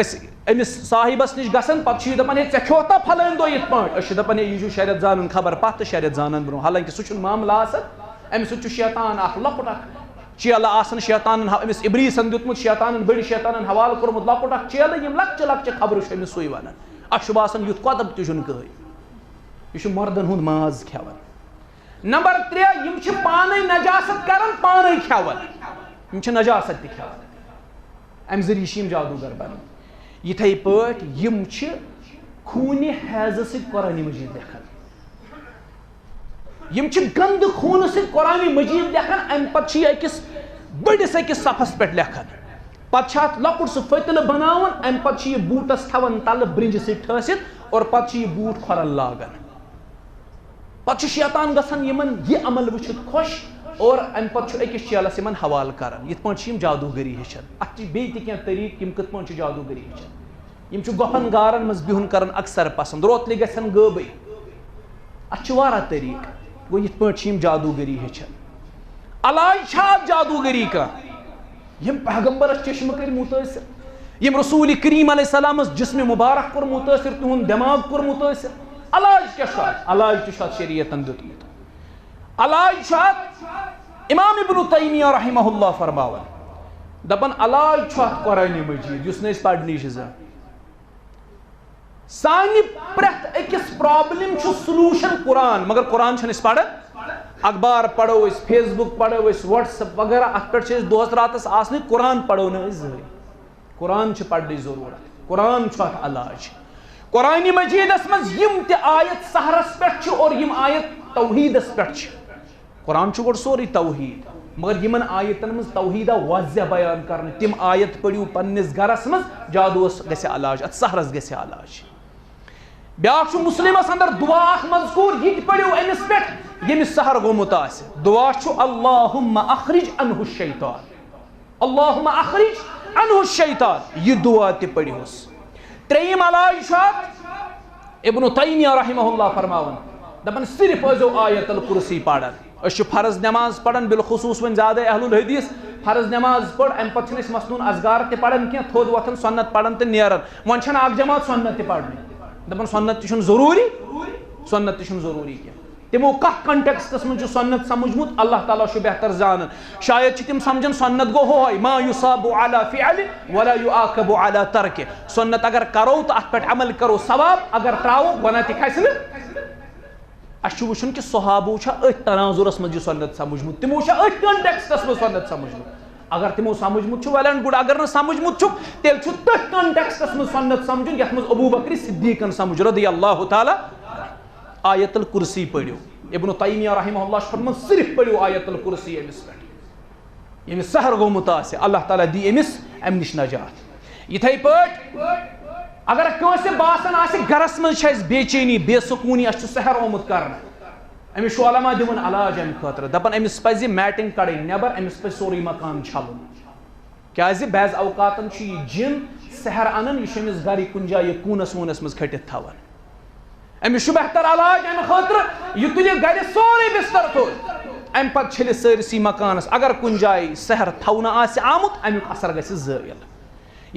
أسۍ أمِس صاحبس نِش گژھان، پتہٕ چھُ یہِ دپان، ہے، ژےٚ کھیوتھا پھلٲنۍ دۄہ یِتھ پٲٹھۍ؟ أسۍ چھِ دپان، ہے، یہِ چھُ شریعت زانان خبر پتھ تہٕ شریعت زانان برونٛہہ، حالانکہ سُہ چھُنہٕ معاملہٕ آسان۔ أمِس سۭتۍ چھُ شیطان اکھ لۄکُٹ اکھ چیلہٕ آسان، شیطانن ہا-، أمِس ابلیسن دیُتمُت، شیطانن، بٔڑۍ شیطانن حوالہٕ کوٚرمُت لۄکُٹ اکھ چیلہٕ، یِم لۄکچہِ لۄکچہِ خبرٕ چھِ أمِس سُے ونان۔ اَسہِ چھُ باسان، یُتھ کوتب تہِ چھُنہٕ کٕہٕنۍ۔ یہِ چھُ مردن ہُنٛد ماز کھٮ۪وان۔ نمبر ترٛےٚ، یِم چھِ پانے نجاست کران، پانے کھٮ۪وان۔ یِم چھِ نجاست تہِ کھٮ۪وان۔ امہِ ذٔریعہٕ چھِ یِم جادوگر بنان۔ یِتھے پٲٹھۍ یِم چھِ خوٗنہِ حیضہٕ سۭتۍ قرآنِ مجیٖد لیکھان۔ یِم چھِ گندٕ خوٗنہٕ سۭتۍ قرآنِ مجیٖد لیکھان، امہِ پتہٕ چھِ یہِ أکِس بٔڑِس أکِس صفس پٮ۪ٹھ لیکھان۔ پتہٕ چھِ اتھ لۄکُٹ سُہ فتنہٕ بناوان، امہِ پتہٕ چھِ یہِ بوٗٹس تھاوان تلہٕ برنجہِ سۭتۍ ٹھٲسِتھ اور پتہٕ چھِ یہِ بوٗٹ کھۄرن لاگان۔ پتہٕ چھُ شیطان گژھان یِمن یہِ عمل وٕچھِتھ خۄش، اور امہِ پتہٕ چھُ أکِس چیلس یِمن حوالہٕ کران، یِتھ پٲٹھۍ چھِ یِم جادوگٔری ہیٚچھان۔ اتھ چھِ بیٚیہِ تہِ کینٛہہ طریٖقہٕ، یِم کِتھ پٲٹھۍ چھِ جادوگٔری ہیٚچھان۔ یِم چھِ گۄپھن غارن منٛز بِہُن کران اکثر پسند، روتلہِ گژھن غٲبٕے۔ اتھ چھِ واریاہ طریٖقہٕ۔ گوٚو، یِتھ پٲٹھۍ چھِ یِم جادوگٔری ہیٚچھان۔ علاج چھا اتھ جادوگٔری کانٛہہ؟ یِم پیغمبرس چشمہٕ کٔرۍ مُتٲثر، یِم رسول کریم علیہ السلامس جسم مبارک کوٚر مُتٲثر، تِہُنٛد دٮ۪ماغ کوٚر مُتٲثر۔ علاج کیٛاہ چھُ اتھ؟ علاج تہِ چھُ اتھ شریعتن دیُتمُت۔ علاج چھُ اتھ، امام ابن تیمیہ رحمہ اللہ فرماوان، دپان، علاج چھُ اتھ قرآن مجید، یُس نہٕ أسۍ پرنٕے چھِ زانٛہہ۔ سانہِ پرٛٮ۪تھ أکِس پرابلم چھُ سلوشن قرآن، مگر قرآن چھِنہٕ أسۍ پران۔ اخبار پرو أسۍ، فیس بک پرو أسۍ، وٹس ایپ وغیرہ، اتھ پٮ۪ٹھ چھِ أسۍ دۄہس راتس آسنٕے، قرآن پرو نہٕ أسۍ زٕہٕے۔ قرآن چھِ پرنٕچ ضروٗرت، قرآن چھُ اتھ علاج۔ قرآن مجیدس منٛز یِم تہِ آیت سحرس پٮ۪ٹھ چھِ اور یِم آیت توحیدس پٮ۪ٹھ چھِ، قرآن چھُ گۄڈٕ سورُے توحید، مگر یِمن آیتن منٛز توحیدا واضح بیان کرنہٕ۔ تِم آیت پٔرِو پننِس گرس منٛز، جادوس گژھِ علاج، اتھ سحرس گژھِ علاج۔ بیٛاکھ چھُ مسلمس اندر دعا اکھ مذکور، یہِ تہِ پٔرِو أمِس پٮ۪ٹھ، ییٚمِس سحر گوٚمُت آسہِ۔ دعا چھُ، اللہم اخرج عنہ الشیطان۔ اللہم اخرج عنہ الشیطان، یہِ دعا تہِ پٔرِوس۔ ترٛیٚیِم علاج چھُ اَتھ، ابن تیمیہ رحمہ اللہ فرماوان، دَپان، صرف ٲسۍزیو آیت الکرسی پران۔ أسۍ چھِ فرض نماز پران، بالخصوص وۄنۍ زیادَے اہل الحدیث، فرض نماز پٔر، اَمہِ پتہٕ چھِنہٕ أسۍ مصنون اذکار تہِ پران کینٛہہ، تھوٚد وۄتھان، سنت پران تہٕ نیران۔ وۄنۍ چھَنہٕ اکھ جماعت سنت تہِ پرنٕے، دَپان، سنت تہِ چھُنہٕ ضروٗری، سنت تہِ چھُنہٕ ضروٗری کینٛہہ۔ تِمو کتھ کنٹیکسٹس منٛز چھُ سنت سمجھمُت، اللہ تعالیٰ چھُ بہتر زانان۔ شاید چھِ تِم سمجھان سنت گوٚو ہُہے، ما یصاب علی فعل ولا یعاقب علی ترک۔ سنت اگر کرو تہٕ اتھ پٮ۪ٹھ عمل کرو ثواب، اگر تراوو گۄناہ تہِ کھسہِ نہٕ۔ اسہِ چھُ وٕچھُن کہِ صحابو چھا أتھۍ تناظرس منٛز یہِ سنت سمجھمُت، تِمو چھا أتھۍ کنٹیکسٹس منٛز سنت سمجھمُت۔ اگر تِمو سمجھمُت چھُ، well and good، اگر نہٕ سمجھمُت چھُکھ، تیٚلہِ چھُ تٔتھۍ کنٹیکسٹس منٛز سنت سمجھُن یتھ منٛز ابو بکر صدیقن سمجھ رضی اللہ تعالیٰ۔ آیت الکرسی پٔرِو۔ ابن تیمیہ رحمہ اللہ چھُ فرماوان، صرف پٔرِو آیت الکرسی أمِس پٮ۪ٹھ۔ ییٚمِس سحر گوٚمُت آسہِ، اللہ تعالیٰ دی أمِس اَمہِ نِش نجات۔ یِتھَے پٲٹھۍ اگر کٲنٛسہِ باسان آسہِ، گرس منٛز چھِ اَسہِ بے چینی، بے سکوٗنی، اَسہِ چھُ سحر آمُت کرنہٕ، أمِس چھُ علماء دِوان علاج اَمہِ خٲطرٕ، دَپان، أمِس پَزِ میٹِنٛگ کَڑٕنۍ نٮ۪بر، أمِس پَزِ سورُے مکان چھَلُن۔ کیازِ بعض اوقاتن چھُ یہِ جِن سحر انان، یہِ چھُ أمِس گرِ کُنہِ جایہِ کوٗنس ووٗنس منٛز کھٔٹِتھ تھاوان۔ أمِس چھُ بہتر علاج اَمہِ خٲطرٕ، یہِ تُلہِ گرِ سورُے بستر تھوٚد، اَمہِ پتہٕ چھٔلہِ سٲرسٕے مکانس۔ اگر کُنہِ جایہِ سحر تھاونہٕ آسہِ آمُت، اَمیُک اثر گژھِ زٲیِل۔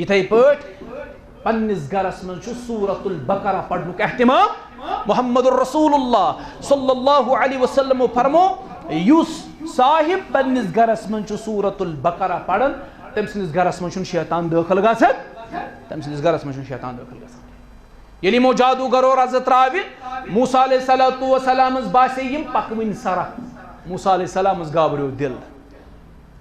یِتھے پٲٹھۍ پننِس گرس منٛز چھُ سورۃ البقرہ پرنُک اہتمام۔ محمد رسول اللہ صلی اللہ علیہ وسلم فرمو، یُس صاحب پننِس گرس منٛز چھُ سورۃ البقرہ پران، تٔمۍ سٕنٛدِس گرس منٛز چھُنہٕ شیطان دٲخل گژھان، تٔمۍ سٕنٛدِس گرس منٛز چھُنہٕ شیطان دٲخل گژھان۔ ییٚلہِ یِمو جادوگرو رزٕ ترٛاوِ، موسیٰ علیہ الصلوۃ والسلامس باسے یِم پکوٕنۍ سرکھ، موسیٰ علیہ السلامس گابریو دِل۔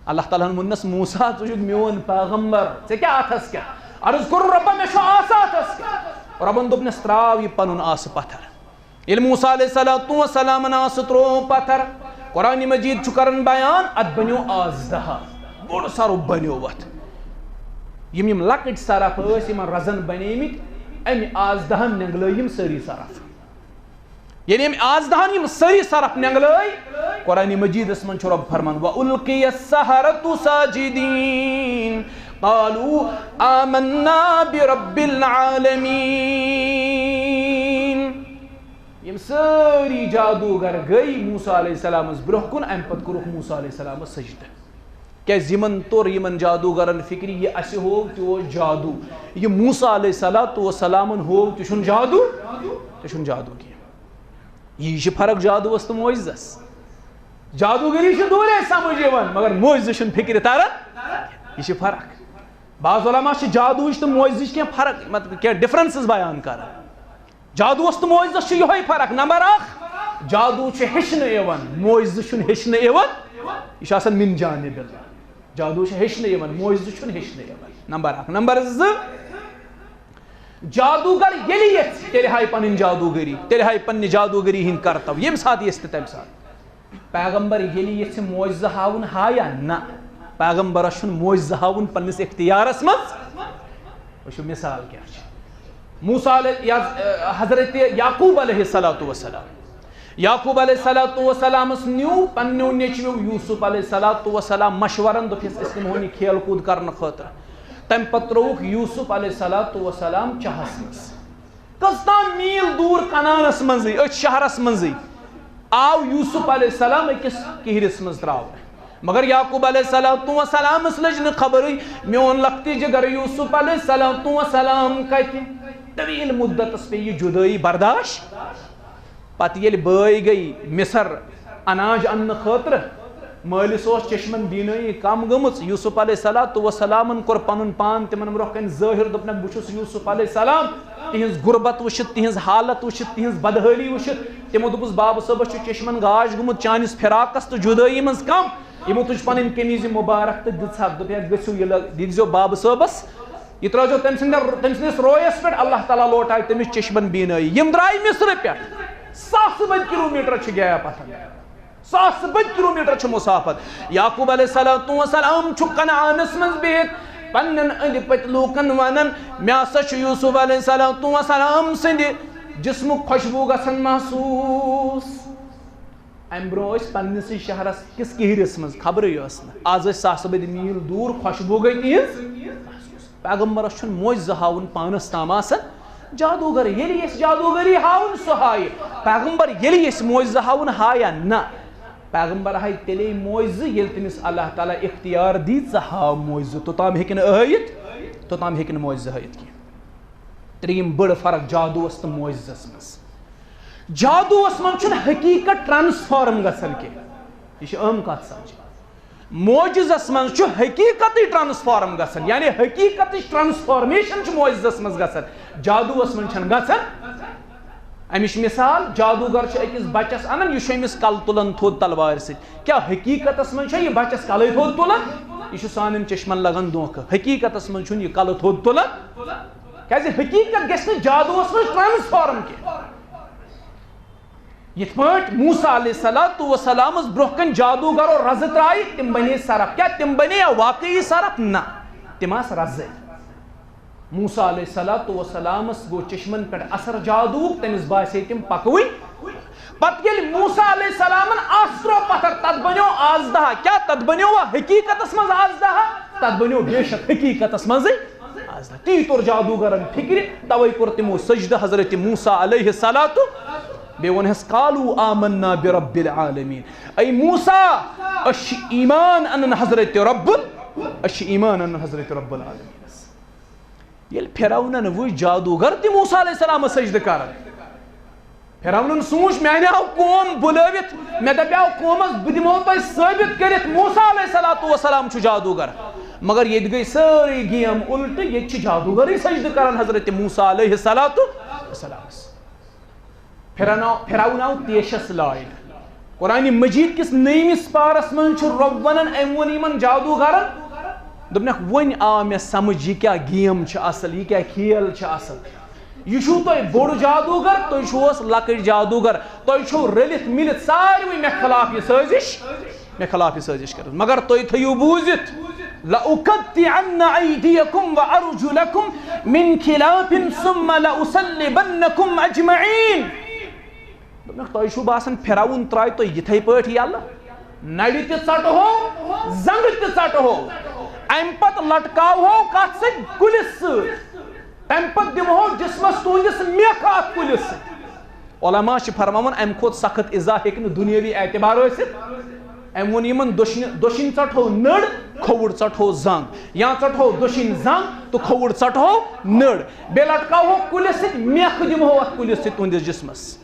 اللہ تعالیٰ ہن ووٚننس، موسیٰ، ژٕ چھُکھ میون پیغمبر، ژےٚ کیٛاہ اتھس کیٛاہ؟ عرض کوٚر، رۄبا، مےٚ چھُ آسہٕ اتھس کیٛاہ؟ رۄبن دوٚپنس، ترٛاو یہِ پنُن آسہٕ پتھر۔ ییٚلہِ موسیٰ علیہ الصلوۃ والسلامن آسہٕ ترٛوو پتھر، قرآن مجید چھُ کران بیان، اتھ بنیو آز دہا، بوٚڑ سرُپھ بنیو اتھ۔ یِم یِم لۄکٕٹۍ سرپھ ٲسۍ، یِمن رزن بنیمٕتۍ، امہِ آز دہن نینگلٲے یِم سٲری سرپھ۔ ییٚلہِ أمۍ آز دہن یِم سٲری سرپھ نینگلٲے، قرآن مجیدس منٛز چھُ رۄب فرمان، وَأُلْقِيَ السَّحَرَةُ سَاجِدِينَ قَالُوا آمَنَّا بِرَبِّ الْعَالَمِينَ۔ یِم سٲری جادوگر گٔے موسیٰ علیہ السلامس برونٛہہ کُن، امہِ پتہٕ کوٚرُکھ موسیٰ علیہ السلامس سجدٕ۔ کیازِ یِمن توٚر، یِمن جادوگرن فکرِ، یہِ اسہِ ہوو تہِ اوس جادو، یہِ موسیٰ علیہ الصلوۃ والسلامن ہوو تہِ چھُنہٕ جادو، تہِ چھُنہٕ جادو کینٛہہ۔ یہِ چھِ فرق جادوس تہٕ معجزس۔ جادوگری چھِ دوٗرے سمجھ یِوان، مگر معجزٕ چھُنہٕ فکرِ تران۔ یہِ چھِ فرق۔ بعض علماء چھِ جادوٕچ تہٕ معجزٕچ کینٛہہ فرق، مطلب کینٛہہ ڈفرنسز بیان کران۔ جادوس تہٕ معجزس چھُ یِہوٚے فرق۔ نمبر اکھ، جادو چھُ ہیٚچھنہٕ یِوان، معجزٕ چھُنہٕ ہیٚچھنہٕ یِوان۔ یہِ چھُ آسان من جانب اللہ۔ جادو چھُ ہیٚچھنہٕ یِوان، معجزٕ چھُنہٕ ہیٚچھنہٕ یِوان۔ نمبر اکھ۔ نمبر زٕ، جادوگر ییٚلہِ یژھِ، تیٚلہِ ہایہِ پنٕنۍ جادوگری، تیٚلہِ ہایہِ پننہِ جادوگری ہٕنٛدۍ کرتب، ییٚمہِ ساتہٕ یژھِ تہٕ تمہِ ساتہٕ۔ پیغمبر ییٚلہِ یژھِ معجزٕ ہاوُن ہایا؟ نہ، پیغمبرس چھُنہٕ معجزٕ ہاوُن پننِس اختیارس منٛز۔ وٕچھِو مثال کیٛاہ چھِ۔ موسیٰ علیہ، یا، حضرت یعقوب علیہ الصلوۃ والسلام، یعقوب علیہ الصلوۃ والسلامس نیو پننیو نیچویو یوسف علیہ الصلوۃ والسلام مشورن، دوٚپُس، أسۍ نِمہون یہِ کھیل کوٗد کرنہٕ خٲطرٕ۔ تمہِ پتہٕ ترٛووُکھ یوسف علیہ الصلوۃ والسلام چاہس منٛز۔ کٔژ تام میٖل دوٗر کنعانس منٛزٕے، أتھۍ شہرس منٛزٕے، آو یوسف علیہ السلام أکِس کِہرِس منٛز ترٛاونہٕ۔ مگر یعقوب علیہ الصلوۃ والسلامس لٔج نہٕ خبرٕے، میون لۄکٹہِ جگر یوسف علیہ الصلوۃ والسلام کتہِ؟ طویل مدتس پیٚیہِ یہِ جدٲیی برداشت۔ پتہٕ ییٚلہِ بٲے گٔے مصر اناج اننہٕ خٲطرٕ، مٲلِس اوس چشمن بینٲیی کم گٔمٕژ۔ یوسف علیہ الصلوۃ والسلامن کوٚر پنُن پان تِمن برونٛہہ کنہِ ظٲہِر، دوٚپنکھ، بہٕ چھُس یوسف علیہ السلام۔ تِہنٛز غربت وٕچھِتھ، تِہنٛز حالت وٕچھِتھ، تِہنٛز بدحٲلی وٕچھِتھ، تِمو دوٚپُس، بابہٕ صٲبس چھُ چشمن گاش گوٚمُت چٲنِس فراقس تہٕ جدٲیی منٛز کم۔ یِمو تُج پنٕنۍ قمیٖضہِ مُبارک تہٕ دِژہکھ، دوٚپہکھ، گٔژھِو یہِ لگ-، یہِ دِژیو بابہٕ صٲبس، یہِ ترٲوزیو تٔمۍ سٕنٛدِ، تٔمۍ سٕنٛدِس رویس پٮ۪ٹھ، اللہ تعالیٰ لوٹایہِ تٔمِس چشمن بینٲیی۔ یِم درٛاے مصرٕ پٮ۪ٹھ ساسہٕ بٔدۍ کلوٗمیٹر چھِ گیپ اتھن، ساسہٕ بٔدۍ کلوٗمیٹر چھِ مسافت۔ یعقوب علیہ الصلوۃ والسلام چھُ کنعانس منٛز بِہِتھ پننٮ۪ن أنٛدۍ پٔتۍ لوٗکن ونان، مےٚ ہسا چھُ یوسف علیہ الصلوۃ والسلام سٕنٛدِ جسمُک خوشبوٗ گژھان محسوٗس۔ امہِ برونٛہہ ٲسۍ پننِسٕے شہرس کِس کِہرِس منٛز، خبرٕے ٲس نہٕ۔ از ٲسۍ ساسہٕ بٔدۍ میٖل دوٗر، خوشبوٗ گٔے تِہنٛز۔ پیغمبرس چھُنہٕ معجزٕ ہاوُن پانس تام آسان۔ جادوگر ییٚلہِ یژھِ جادوگری ہاوُن، سُہ ہاوِ۔ پیغمبر ییٚلہِ یژھِ معجزٕ ہاوُن، ہایا نہ۔ پیغمبر ہاوِ تیٚلے معجزٕ، ییٚلہِ تٔمِس اللہ تعالیٰ اختیار دی، ژٕ ہاو معجزٕ۔ توٚتام ہیٚکہِ نہٕ ہٲوِتھ، توٚتام ہیٚکہِ نہٕ معجزٕ ہٲوِتھ کینٛہہ۔ ترٛیٚیِم بٔڑ فرق جادوٗوَس تہٕ معجزَس منٛز۔ جادوٗوَس منٛز چھُنہٕ حقیٖقت ٹرانسفارم گژھان کینٛہہ۔ یہِ چھِ اہم کَتھ سمجھِنۍ۔ معجزَس منٛز چھُ حقیٖقتٕے ٹرانسفارم گژھان، یعنی حقیٖقتٕچ ٹرانسفارمیشن چھِ معجزَس منٛز گژھان، جادوٗوَس منٛز چھَنہٕ گژھان۔ اَمِچ مثال، جادوٗگر چھُ أکِس بَچَس اَنان، یہِ چھُ أمِس کَلہٕ تُلان تھوٚد تلوارِ سۭتۍ۔ کیٛاہ حقیٖقتَس منٛز چھا یہِ بَچَس کَلَے تھوٚد تُلان؟ یہِ چھُ سانٮ۪ن چشمَن لَگان دھوکہٕ۔ حقیٖقتَس منٛز چھُنہٕ یہِ کَلہٕ تھوٚد تُلان۔ کیازِ حقیقت گژھِ نہٕ جادوٗوَس منٛز ٹرانسفارم کینٛہہ۔ یِتھ پٲٹھۍ موسیٰ علیہ الصلوۃ والسلامس برونٛہہ کنہِ جادوٗگرو رزٕ ترایہِ، تِم بنے سرپھ۔ کیٛاہ تِم بنے یا واقعی سرپھ؟ نہ، تِم آسہٕ رزے۔ موسیٰ علیہ الصلوۃ والسلامس گوٚو چشمن پٮ۪ٹھ اثر جادوٗک، تٔمِس باسے تِم پکوٕنۍ۔ پتہٕ ییٚلہِ موسیٰ علیہ السلامن آسترو پتھر، تتھ بنیو آز دہا۔ کیٛاہ تتھ بنیو حقیقتس منٛز آز دہا؟ تتھ بنیو بے شک حقیقتس منٛزٕے آز دہا۔ تی توٚر جادوٗگرن فکرِ، توے کوٚر تِمو سجدٕ حضرت موسیٰ علیہ الصلوۃ۔ بیٚیہِ ووٚنہس، "قالوا آمنا برب العالمین"۔ اے موسیٰ، أسۍ چھِ ایمان انان حضرت رب ال-، أسۍ چھِ ایمان انان حضرت رب العالمینس۔ ییٚلہِ فرعونن وٕچھ جادوٗگر تہِ موسیٰ علیہ السلامس سجدٕ کران، فرعونن سوٗنچ، "میانہِ آو قوم بُلٲوِتھ، مےٚ دپیاو قومس، بہٕ دِمو تۄہہِ ثٲبت کٔرِتھ موسیٰ علیہ الصلوۃ والسلام چھُ جادوٗگر۔" مگر ییٚتہِ گٔے سٲرٕے گیم الٹہٕ، ییٚتہِ چھِ جادوٗگرٕے سجدٕ کران حضرت موسیٰ علیہ الصلوۃ والسلامس۔ فرعون آو، فرعون آو تیشس لایِنہٕ۔ قرآن مجید کِس نٔیمِس پارس منٛز چھُ رۄب ونان، أمۍ ووٚن یِمن جادوٗگرن، دوٚپنکھ، "وۄنۍ آو مےٚ سمجھ، یہِ کیٛاہ گیم چھِ اصل، یہِ کیٛاہ کھیل چھِ اصل۔ یہِ چھُو تۄہہِ بوٚڑ جادوٗگر، تُہۍ چھِوس لۄکٕٹۍ جادوٗگر، تۄہہِ چھِو رٔلِتھ مِلِتھ ساروٕے مےٚ خلاف یہِ سٲزِش، مےٚ خلاف یہِ سٲزِش کٔرٕس۔ مگر تُہۍ تھٲیِو بوٗزِتھ، لَأُقَطِّعَنَّ أَيْدِيَكُمْ وَأَرْجُلَكُمْ مِنْ خِلَافٍ ثُمَّ لَأُصَلِّبَنَّكُمْ أَجْمَعِينَ۔" دوٚپنکھ، "تۄہہِ چھُو باسان فرعون ترٛایہِ تۄہہِ یِتھَے پٲٹھۍ یَلہٕ؟ نَرِ تہِ ژَٹہو، زنٛگہٕ تہِ ژَٹہو، اَمہِ پَتہٕ لَٹکاوہو کَتھ سۭتۍ؟ کُلِس سۭتۍ۔ تَمہِ پَتہٕ دِمہو جِسمَس تُہٕنٛدِس میکھٕ اَتھ کُلِس سۭتۍ۔" علماء چھِ فرماوان، اَمہِ کھۄتہٕ سخت اِزا ہیٚکہِ نہٕ دُنیٲوی اعتبار ٲسِتھ۔ أمۍ ووٚن یِمَن، "دٔچھنہِ، دٔچھِنۍ ژَٹہو نٔر، کھووُر ژَٹہو زنٛگ، یا ژَٹہو دٔچھِنۍ زنٛگ تہٕ کھووُر ژَٹہو نٔر، بیٚیہِ لَٹکاوہو کُلِس سۭتۍ، میکھٕ دِمہو اَتھ کُلِس سۭتۍ تُہٕنٛدِس جِسمَس۔"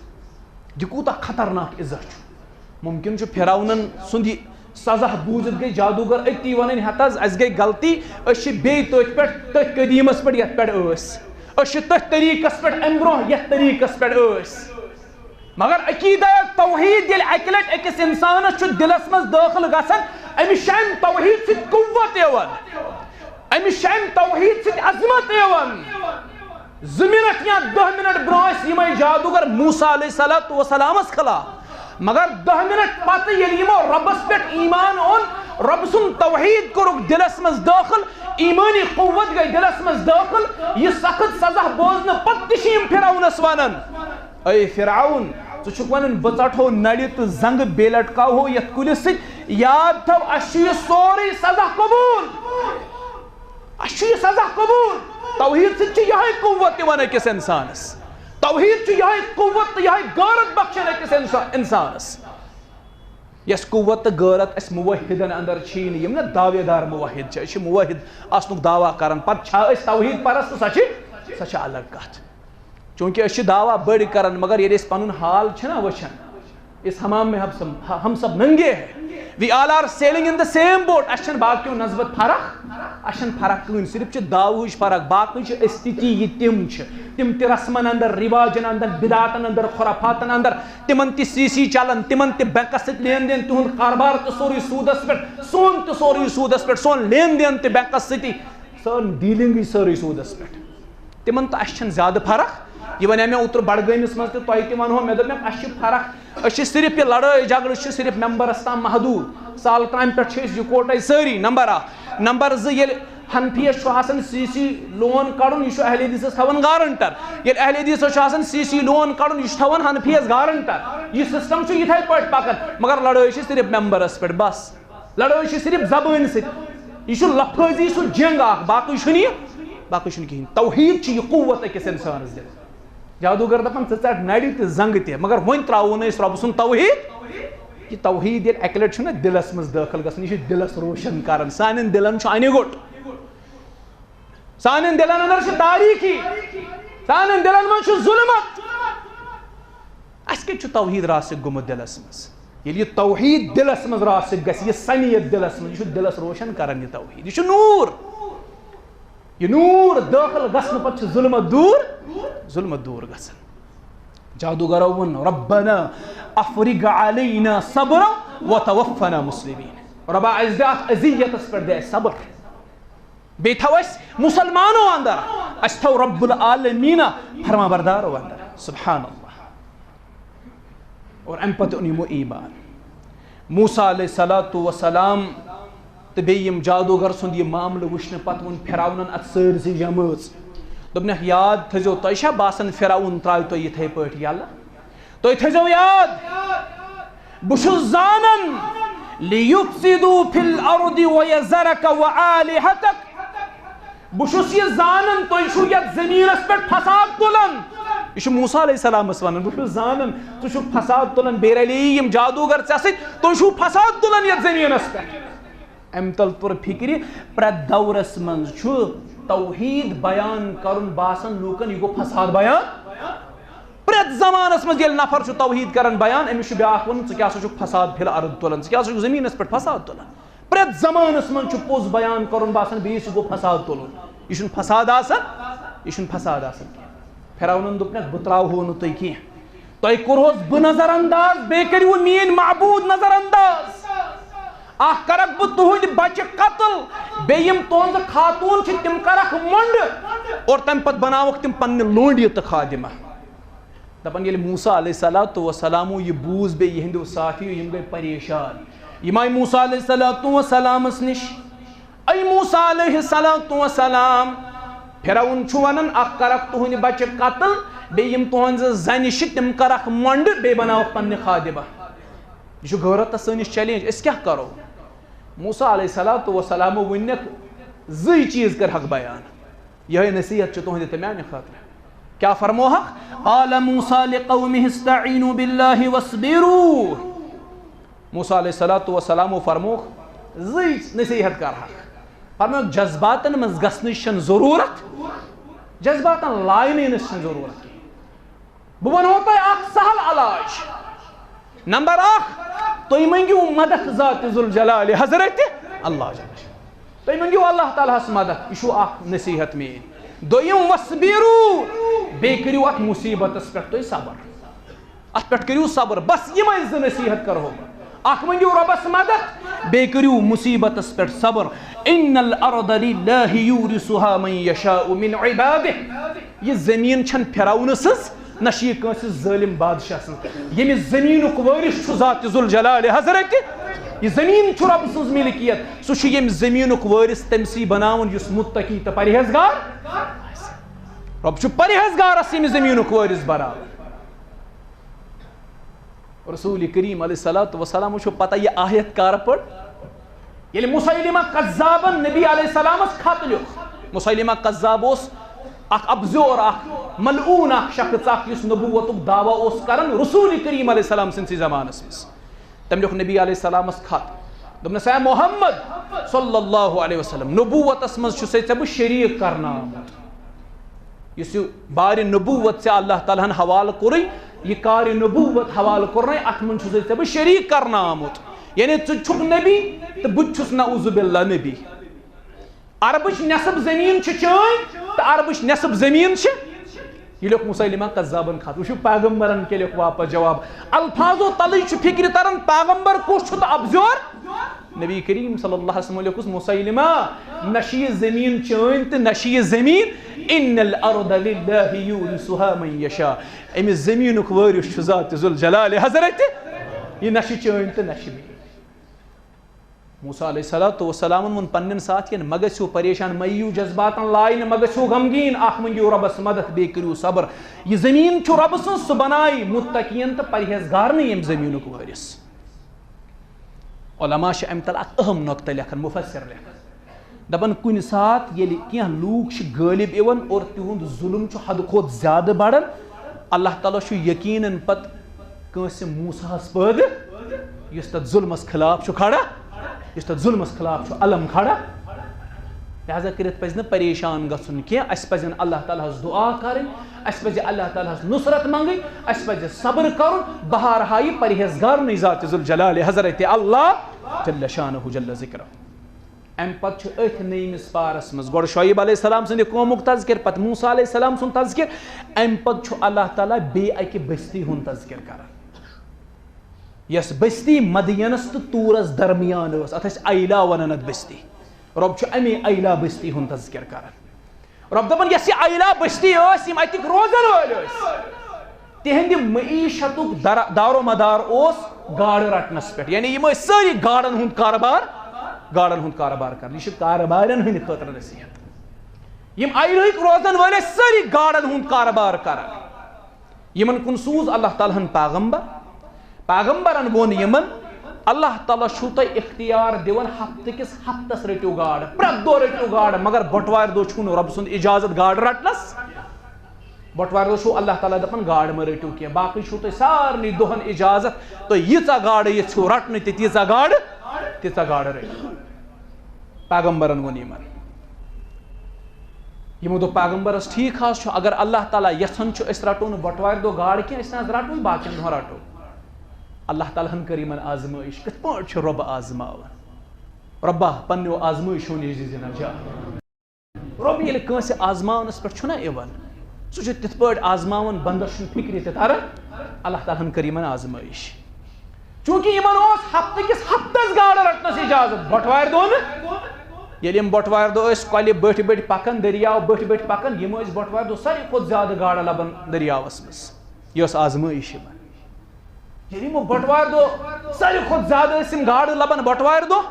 یہِ کوٗتاہ خطرناک عزت چھُ۔ مُمکِن چھُ فرعونن سُنٛد یہِ سزا بوٗزِتھ گٔے جادوٗگر أتی وَنٕنۍ، "ہتہٕ حظ، اَسہِ گٔے غلطی، أسۍ چھِ بیٚیہِ تٔتھۍ پٮ۪ٹھ، تٔتھۍ قدیٖمس پٮ۪ٹھ یَتھ پٮ۪ٹھ ٲسۍ۔ أسۍ چھِ تٔتھۍ طریٖقس پٮ۪ٹھ، اَمہِ برٛونٛہہ یَتھ طریٖقس پٮ۪ٹھ ٲسۍ۔" مگر عقیدہ توحید ییٚلہِ اَکہِ لٹہِ أکِس اِنسانس چھُ دِلس منٛز دٲخل گژھان، أمِس چھِ اَمہِ توحید سۭتۍ قوت یِوان، أمِس چھِ اَمہِ توحید سۭتۍ عظمت یِوان۔ زٕ منٹ یا دہ منٹ برونٛہہ ٲسۍ یِمے جادوگر موسیٰ علیہ الصلوۃ والسلامس خلاف، مگر دہ منٹ پتہٕ ییٚلہِ یِمو رۄبس پٮ۪ٹھ ایمان اوٚن، رۄبہٕ سُنٛد توحید کوٚرُکھ دِلس منٛز دٲخل، ایمٲنی قوت گٔے دِلس منٛز دٲخل، یہِ سخت سزا بوزنہٕ پتہٕ تہِ چھِ یِم فرعونس ونان، "اے فرعون، ژٕ چھُکھ وَنان، بہٕ ژَٹہو نَرِ تہٕ زنٛگہٕ، بیٚیہِ لٹکاوہو یَتھ کُلِس سۭتۍ۔ یاد تھاو، اَسہِ چھُ یہِ سورُے سزا قبوٗل۔ اَسہِ چھُ یہِ سزا قبوٗل۔ توحیٖد سۭتۍ چھِ یِہوٚے قوت یِوان أکِس اِنسانَس۔ توحیٖد چھُ یِہوٚے قوت تہٕ یِہوٚے غٲرت بخشان أکِس اِنسا-، اِنسانَس۔ یۄس قوت تہٕ غٲرت اَسہِ موحدن اندر چھیی نہٕ، یِم نہ دعوے دار موحد چھِ، أسۍ چھِ موحد آسنُک دعویٰ کران، پتہٕ چھا أسۍ توحیٖد پرست، سۄ چھِ، سۄ چھِ الگ کتھ۔ چونکہ أسۍ چھِ دعویٰ بٔڑۍ کران، مگر ییٚلہِ أسۍ پنُن حال چھِنہ وٕچھان، اس حمام میں ہم سب، ہم سب ننگے ہیں، we all are sailing in the same boat، اَسہِ چھَنہٕ باقیو نسبت فرق، اَسہِ چھَنہٕ فرق کٕہٕنۍ، صرف چھِ دعوٕہٕچ فرق، باقٕے چھِ أسۍ تہِ تی یہِ تِم چھِ۔ تِم تہِ رسمن اندر، رواجن اندر، بدعتن اندر، خرافاتن اندر، تِمن تہِ سی سی چلان، تِمن تہِ بینکس سۭتۍ لین دین، تِہُنٛد کاربار تہِ سورُے سوٗدس پٮ۪ٹھ، سون تہِ سورُے سوٗدس پٮ۪ٹھ، سون لین دین تہِ بینکس سۭتی، سٲنۍ ڈیلنگٕے سٲرٕے سوٗدس پٮ۪ٹھ۔ تِمن تہٕ اَسہِ چھَنہٕ زیادٕ فرق۔ یہِ وَنیٛاو مےٚ اوترٕ بڈگٲمِس منٛز تہِ، تۄہہِ تہِ وَنہو، مےٚ دوٚپ، مےٚ اَسہِ چھِ فرق، أسۍ چھِ صرف یہِ لڑٲے جھگڑٕ چھِ صرف ممبرس تام محدوٗد۔ سال ترامہِ پٮ۪ٹھ چھِ أسۍ یِکوٹے سٲری، نمبر اکھ۔ نمبر زٕ، ییٚلہِ حنفیس چھُ آسان سی سی لون کڑُن، یہِ چھُ اہل حدیثس تھاوان گارنٹر۔ ییٚلہِ اہل حدیثس چھُ آسان سی سی لون کڑُن، یہِ چھُ تھاوان حنفیس گارنٹر۔ یہِ سسٹم چھُ یِتھے پٲٹھۍ پکان، مگر لڑٲے چھِ صرف ممبرس پٮ۪ٹھ بس۔ لڑٲے چھِ صرف زبٲنۍ سۭتۍ۔ یہِ چھُ لفٲظی سُہ جنگ اکھ، باقٕے چھُنہٕ یہِ، باقٕے چھُنہٕ کِہیٖنۍ۔ توحیٖد چھِ یہِ قوت أکِس اِنسانَس دِوان۔ جادوگر دَپان، "ژٕ ژَٹ نَرِ تہِ زنٛگہٕ تہِ، مگر وۄنۍ ترٛاوو نہٕ أسۍ رۄبہٕ سُنٛد توحیٖد۔" یہِ توحیٖد ییٚلہِ اَکہِ لَٹہِ چھُنہ دِلَس منٛز دٲخٕل گژھان، یہِ چھُ دِلَس روشَن کَران۔ سانٮ۪ن دِلَن چھُ اَنہِ گوٚٹ۔ سانٮ۪ن دِلَن اندر چھِ تاریٖکی۔ سانٮ۪ن دِلَن منٛز چھُ ظُلمت۔ اَسہِ کَتہِ چھُ توحیٖد راسِخ گوٚمُت دِلَس منٛز؟ ییٚلہِ یہِ توحیٖد دِلَس منٛز راسِخ گژھِ، یہِ سَمیت دِلَس منٛز، یہِ چھُ دِلَس روشَن کَران یہِ توحیٖد۔ یہِ چھُ نوٗر۔ یہِ نوٗر دٲخل گژھنہٕ پتہٕ چھُ ظُلمت دوٗر، ظُلمت دوٗر گژھان۔ جادوگرو ووٚن، "ربنا افرغ علینا صبرا وتوفنا مسلمین۔" رۄبا، اَسہِ دِ اَتھ اذیتَس پٮ۪ٹھ، دِ اَسہِ صبر۔ بیٚیہِ تھاو اَسہِ مُسلمانو اندر، اَسہِ تھاو رب العالمین فرما بردارو اندر۔ سبحان اللہ۔ اور اَمہِ پتہٕ اوٚن یِمو ایمان۔ موسیٰ علیہ الصلوۃ والسلام تہٕ بیٚیہِ یِم جادوگر سُنٛد یہِ معاملہٕ وٕچھنہٕ پتہٕ ووٚن فرعونن اَتھ سٲرسٕے جمٲژ، دوٚپنکھ، "یاد تھٲیزیو، تۄہہِ چھا باسان فرعون ترٛاوِ تۄہہِ یِتھَے پٲٹھۍ یَلہٕ؟ تُہۍ تھٲیزیو یاد، بہٕ چھُس زانان، لیفسدوا فی الارض ویذرک وآلہتک۔" بہٕ چھُس یہِ زانان، تُہۍ چھِو یَتھ زٔمیٖنَس پٮ۪ٹھ فساد تُلان۔ یہِ چھُ موسیٰ علیہ السلامَس وَنان، "بہٕ چھُس زانان، ژٕ چھُکھ فساد تُلان، بے رلیی یِم جادوٗگر ژےٚ سۭتۍ، تُہۍ چھِو فساد تُلان یَتھ زٔمیٖنَس پٮ۪ٹھ۔" اَمہِ تَل توٚر فِکرِ، پرٛٮ۪تھ دورَس منٛز چھُ توحیٖد بیان کَرُن باسان لوٗکَن، یہِ گوٚو فساد بیان۔ پرٛٮ۪تھ زمانَس منٛز ییٚلہِ نفر چھُ توحیٖد کَران بیان، أمِس چھُ بیٛاکھ وَنان، "ژٕ کیٛاہ سا چھُکھ فساد فی الارض تُلان، ژٕ کیٛاہ سا چھُکھ زٔمیٖنَس پٮ۪ٹھ فساد تُلان؟" پرٛٮ۪تھ زمانَس منٛز چھُ پوٚز بیان کَرُن باسان بیٚیِس یہِ گوٚو فساد تُلُن۔ یہِ چھُنہٕ فساد آسان، یہِ چھُنہٕ فساد آسان کینٛہہ۔ فرعونن دوٚپنَکھ، "بہٕ ترٛاوہو نہٕ تُہۍ کینٛہہ۔ تۄہہِ کوٚرہوس بہٕ نظر انداز، بیٚیہِ کٔرِو میٛٲنۍ معبوٗد نظر انداز۔ اکھ کرکھ بہٕ تُہٕنٛدۍ بچہِ قتل، بیٚیہِ یِم تُہٕنٛزٕ خاتوٗن چھِ، تِم کرکھ مۄنٛڈٕ، اور تَمہِ پتہٕ بناوکھ تِم پننہِ لونڈیہِ تہٕ خادمہ۔" دپان، ییٚلہِ موسیٰ علیہ الصلوۃ والسلامو یہِ بوٗز، بیٚیہِ یِہنٛدیو ساتھیو، یِم گٔے پریشان۔ یِم آیہِ موسیٰ علیہ الصلوۃ والسلامس نِش، "اے موسیٰ علیہ الصلوۃ والسلام، فرعون چھُ ونان، اکھ کرکھ تُہنٛدِ بچہِ قتل، بیٚیہِ یِم تُہنٛزٕ زنہِ چھِ، تِم کرکھ مۄنڈٕ، بیٚیہِ بناوکھ پننہِ خادمہ۔" یہِ چھُ غٲرت تہٕ سٲنِس چیلنج، أسۍ کیٛاہ کرو؟ موسیٰ علیہ الصلوۃ والسلامو ؤنِکھ، زٕے چیٖز کرہکھ بیان۔ یِہوٚے نصیحت چھِ تُہنٛدِ تہٕ میانہِ خٲطرٕ۔ کیٛاہ فرموہکھ؟ قال موسیٰ لقومہ استعینوا باللہ واصبروا۔ موسیٰ علیہ الصلوۃ والسلامو فرمووکھ، زٕے نصیحت کرہکھ۔ فرمووکھ، جذباتن منٛز گژھنٕچ چھنہٕ ضروٗرت، جذباتن لاینہٕ یِنٕچ چھنہٕ ضروٗرت کِہیٖنۍ۔ بہٕ وَنہو تۄہہِ اکھ سہل علاج۔ نمبر اکھ، تُہۍ مٔنگِو مدد ذات ذوالجلال حضرت اللہ جل شانہ۔ تُہۍ مٔنگِو اللہ تعالیٰ ہس مدد، یہِ چھُو اکھ نصیحت میٲنۍ۔ دوٚیِم، وَاصْبِرُوا، بیٚیہِ کٔرِو اتھ مُصیٖبتس پٮ۪ٹھ تُہۍ صبر۔ اتھ پٮ۪ٹھ کٔرِو صبر۔ بس یِمے زٕ نصیحت کرہو بہٕ۔ اکھ مٔنگِو رۄبس مدد، بیٚیہِ کٔرِو مُصیٖبتس پٮ۪ٹھ صبر۔ اِنَّ الْأَرْضَ لِلَّهِ يُورِثُهَا مَن يَشَاءُ مِنْ عِبَادِهِ۔ یہِ زٔمیٖن چھَنہٕ فرعون سٕنٛز، نہ چھِ یہِ کٲنٛسہِ ظٲلِم بادشاہ سٕنٛز۔ ییٚمِس زٔمیٖنُک وٲرِث چھُ ذات ذوالجلال حضرت، یہِ زٔمیٖن چھُ رۄب سٕنٛز مِلکیت۔ سُہ چھُ ییٚمہِ زٔمیٖنُک وٲرِث تٔمۍ سٕے بناوُن یُس مُتقی تہٕ پرہیزگار آسہِ۔ رۄب چھُ پرہیزگارس ییٚمہِ زٔمیٖنُک وٲرِث بناوان۔ رسول کریم علیہ الصلوۃ والسلام وٕچھو پتہ یہِ آیت کر پٔر۔ ییٚلہِ مسیلمہ کذابن نبی علیہ السلامس خط لیوٚکھ، مسیلمہ کذاب اوس اکھ ابزیور، اکھ ملعون، اکھ شخص، اکھ یُس نبوتُک دعویٰ اوس کران رسول کریم علیہ السلام سٕنٛدسٕے زمانس منٛز۔ تٔمۍ لیوٚکھ نبی علیہ السلامس خط، دوٚپنس، "اے محمد صلی اللہ علیہ وسلم، نبوتس منٛز چھُسے ژےٚ بہٕ شریٖک کرنہٕ آمُت۔ یُس یہِ بارِ نبوت ژےٚ اللہ تعالیٰ ہن حوالہٕ کوٚرُے، یہِ کارِ نبوت حوالہٕ کوٚرنے، اتھ منٛز چھُسے ژےٚ بہٕ شریٖک کرنہٕ آمُت۔ یعنی ژٕ چھُکھ نبی تہٕ بہٕ تہِ چھُس نعوذ باللہ نبی۔ عربٕچ نٮ۪صٕف زٔمیٖن چھِ چٲنۍ تہٕ عربٕچ نٮ۪صٕف زٔمیٖن چھِ۔" یہِ لیوٚکھ مسیلمہ کذابن خط۔ وٕچھِو پیغمبرن کیٛاہ لیوٚکھ واپس جواب۔ الفاظو تلٕے چھُ فکرِ تران پیغمبر کُس چھُ تہٕ ابزیور۔ نبی کریم صلی اللہ علیہ وسلم لیوٚکھُس، مسیلمہ، نہ چھِ یہِ زٔمیٖن چٲنۍ تہٕ نہ چھِ یہِ زٔمیٖن، ان الارض للہ یورثها من یشاء۔ أمِس زٔمیٖنُک وٲرِث چھُ ذات ذوالجلال حضرت، یہِ نہ چھِ چٲنۍ تہٕ نہ چھِ میٲنۍ۔ موسیٰ علیہ الصلوۃ والسلامن ووٚن پننٮ۪ن ساتھین، "مہ گژھِو پریشان، مہ یِیِو جذباتن لاینہٕ، مہ گژھِو غمگیٖن، اکھ مٔنگِو رۄبس مدد، بیٚیہِ کٔرِو صبر۔ یہِ زٔمیٖن چھُ رۄبہٕ سٕنٛز، سُہ بنایہِ مُتقین تہٕ پرہیزگارنٕے ییٚمہِ زٔمیٖنُک وٲرِث۔" علماء چھِ امہِ تل اکھ اہم نۄقطہٕ لیکھان، مفسر لیکھان۔ دپان، کُنہِ ساتہٕ ییٚلہِ کینٛہہ لوٗکھ چھِ غٲلب یِوان اور تِہُنٛد ظُلم چھُ حدٕ کھۄتہٕ زیادٕ بڑان، اللہ تعالیٰ چھُ یقیناً پتہٕ کٲنٛسہِ موسیٰ ہس پٲدٕ، یُس تتھ ظُلمس خلاف چھُ کھڑا، یُس تتھ ظُلمس خلاف چھُ علم کھڑا۔ لہذا کٔرِتھ پزِ نہٕ پریشان گژھُن کینٛہہ، اسہِ پزن اللہ تعالیٰ ہس دعا کرٕنۍ، اسہِ پزِ اللہ تعالیٰ ہس نصرت منگٕنۍ، اسہِ پزِ صبر کرُن۔ بہار ہایہِ پرہیزگارنٕے ذات ذوالجلال حضرت اللہ جل شانہ جل ذکرہ۔ امہِ پتہٕ چھُ أتھۍ نٔیمِس پارس منٛز گۄڈٕ شعیب علیہ السلام سٕنٛدِ قومُک تذکر، پتہٕ موسیٰ علیہ السلام سُنٛد تذکر، امہِ پتہٕ چھُ اللہ تعالیٰ بیٚیہِ اکہِ بستی ہُنٛد تذکر کران، یۄس بستی مدینس تہٕ طورس درمیان ٲس، اتھ ٲسۍ ایلا ونان، اتھ بستی۔ رۄب چھُ امی ایلا بستی ہُنٛد تذکر کران۔ رۄب دپان، یۄس یہِ ایلا بستی ٲس، یِم اتِکۍ روزن وٲلۍ ٲسۍ، تِہنٛدِ معیشتُک در-، دار و مدار اوس گاڈٕ رٹنس پٮ۪ٹھ۔ یعنی یِم ٲسۍ سٲری گاڈن ہُنٛد کارٕبار، گاڈن ہُنٛد کارٕبار کران۔ یہِ چھِ کارٕبارٮ۪ن ہٕنٛدِ خٲطرٕ نصیحت۔ یِم ایلہٕکۍ روزن وٲلۍ ٲسۍ سٲری گاڈن ہُنٛد کارٕبار کران۔ یِمن کُن سوٗز اللہ تعالیٰ ہن پیغمبر۔ پیغمبرن ووٚن یِمن، اللہ تعالیٰ چھُو تۄہہِ اختیار دِوان، ہفتہٕ کِس ہفتس رٔٹِو گاڈٕ، پرٛٮ۪تھ دۄہ رٔٹِو گاڈٕ، مگر بٹوارِ دۄہ چھُو نہٕ رۄب سُنٛد اجازت گاڈٕ رٹنس۔ بٹوارِ دۄہ چھُو اللہ تعالیٰ دپان، گاڈٕ مہ رٔٹِو کینٛہہ، باقٕے چھُو تۄہہِ سارنٕے دۄہن اجازت، تُہۍ ییٖژاہ گاڈٕ یژھِو رٹنہِ تہٕ تیٖژاہ گاڈٕ، تیٖژاہ گاڈٕ رٔٹِو۔ پیغمبرن ووٚن یِمن۔ یِمو دوٚپ پیغمبرس، ٹھیٖک حظ چھُ، اگر اللہ تعالیٰ یژھان چھُ أسۍ رٹو نہٕ بٹوارِ دۄہ گاڈٕ کینٛہہ، أسۍ نہ حظ رٹوٕے، باقین دۄہن رٹو۔ اللہ تعالیٰ ہن کٔر یِمن آزمٲیش۔ کِتھ پٲٹھۍ چھُ رۄب آزماوان؟ رۄبا، پننیو آزمٲیشو نِش دِزِ نجات۔ رۄب ییٚلہِ کٲنٛسہِ آزماونس پٮ۪ٹھ چھُنہ یِوان، سُہ چھُ تِتھ پٲٹھۍ آزماوان، بندس چھُنہٕ فِکرِ تہِ تران۔ اللہ تعالیٰ ہن کٔر یِمن آزمٲیش۔ چوٗنٛکہِ یِمن اوس ہفتہٕ کِس ہفتس گاڈٕ رٹنس اجازت، بٹوارِ دۄہ نہٕ۔ ییٚلہِ یِم بٹوارِ دۄہ ٲسۍ کۄلہِ بٔٹھۍ بٔٹھۍ پکان، دٔریاو بٔٹھۍ بٔٹھۍ پکان، یِم ٲسۍ بٹوارِ دۄہ ساروی کھۄتہٕ زیادٕ گاڈٕ لبان دٔریاوس منٛز۔ یہِ ٲس آزمٲیش یِمن۔ ییٚلہِ یِمو بٹوارِ دۄہ ساروی کھۄتہٕ زیادٕ ٲسۍ یِم گاڈٕ لبان بٹوارِ دۄہ،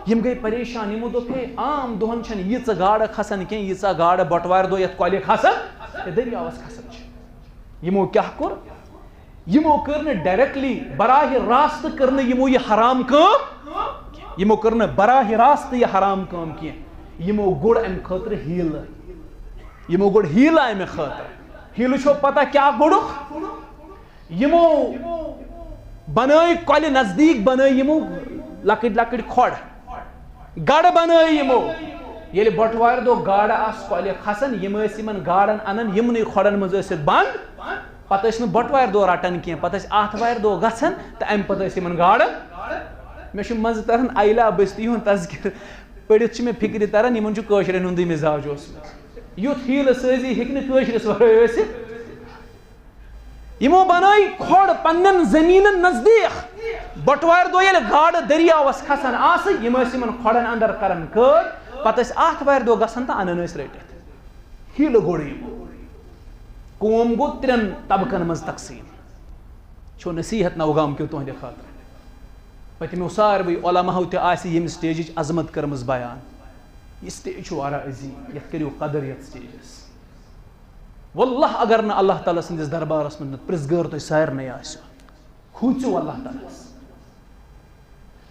یِم گٔے پریشان۔ یِمو دوٚپ، ہے، عام دۄہن چھنہٕ ییٖژٕ گاڈٕ کھسان کینٛہہ، ییٖژاہ گاڈٕ بٹوارِ دۄہ یتھ کۄلہِ کھسان، یتھ دٔریاوس کھسان چھِ۔ یِمو کیٛاہ کوٚر؟ یِمو کٔر نہٕ ڈایریکٹلی، براہ راست کٔر نہٕ یِمو یہِ حرام کٲم، یِمو کٔر نہٕ براہ راست یہِ حرام کٲم کینٛہہ۔ یِمو گوٚڑ امہِ خٲطرٕ حیٖلہٕ۔ یِمو گوٚڑ حیٖلہٕ امہِ خٲطرٕ۔ حیٖلہٕ چھو پتہ کیٛاہ گوٚڑُکھ؟ یِمو بنٲے کۄلہِ نزدیٖک، بنٲے یِمو لۄکٕٹۍ لۄکٕٹۍ کھۄڑ، گڑھ بنٲے یِمو۔ ییٚلہِ بٹوارِ دۄہ گاڈٕ آسہٕ کۄلہِ کھسان، یِم ٲسۍ یِمن گاڈن انان، یِمنٕے کھۄڑن منٛز ٲسِکھ بنٛد۔ پتہٕ ٲسۍ نہٕ بٹوارِ دۄہ رٹان کینٛہہ، پتہٕ ٲسۍ آتھوارِ دۄہ گژھان تہٕ امہِ پتہٕ ٲسۍ یِمن گاڈن۔ مےٚ چھُ منٛزٕ تران ایلا بستی ہُنٛد تذکرٕ، پٔرِتھ چھُ مےٚ فِکرِ تران، یِمن چھُ کٲشرٮ۪ن ہُنٛدُے مِزاج اوسمُت۔ یُتھ حیٖلہٕ سٲزی ہیٚکہِ نہٕ کٲشرِس ورٲے ٲسِتھ۔ یِمو بنٲے کھۄڑ پننٮ۪ن زٔمیٖنن نزدیٖک۔ بٹوارِ دۄہ ییٚلہِ گاڈٕ دٔریاوس کھسان آسہٕ، یِم ٲسۍ یِمن کھۄڑن اندر کران قٲد، پتہٕ ٲسۍ آتھوارِ دۄہ گژھان تہٕ انان ٲسۍ رٔٹِتھ۔ حیٖلہٕ گوٚڑ یِمو۔ قوم گوٚو ترٛٮ۪ن طبقن منٛز تقسیٖم۔ چھو نصیحت نوگام کیو تُہنٛدِ خٲطرٕ۔ پٔتمیو ساروٕے علماہو تہِ آسہِ ییٚمہِ سٹیجِچ عظمت کٔرمٕژ بیان۔ یہِ سٹیج چھُ واریاہ عظیٖم، یتھ کٔرِو قدر یتھ سٹیجس۔ واللہ اگر نہٕ اللہ تعالیٰ سٕنٛدِس دربارس منٛز نہٕ پرٛژھ گٲر تۄہہِ سارنٕے آسیو۔ کھوٗژِو اللہ تعالیٰ ہَس۔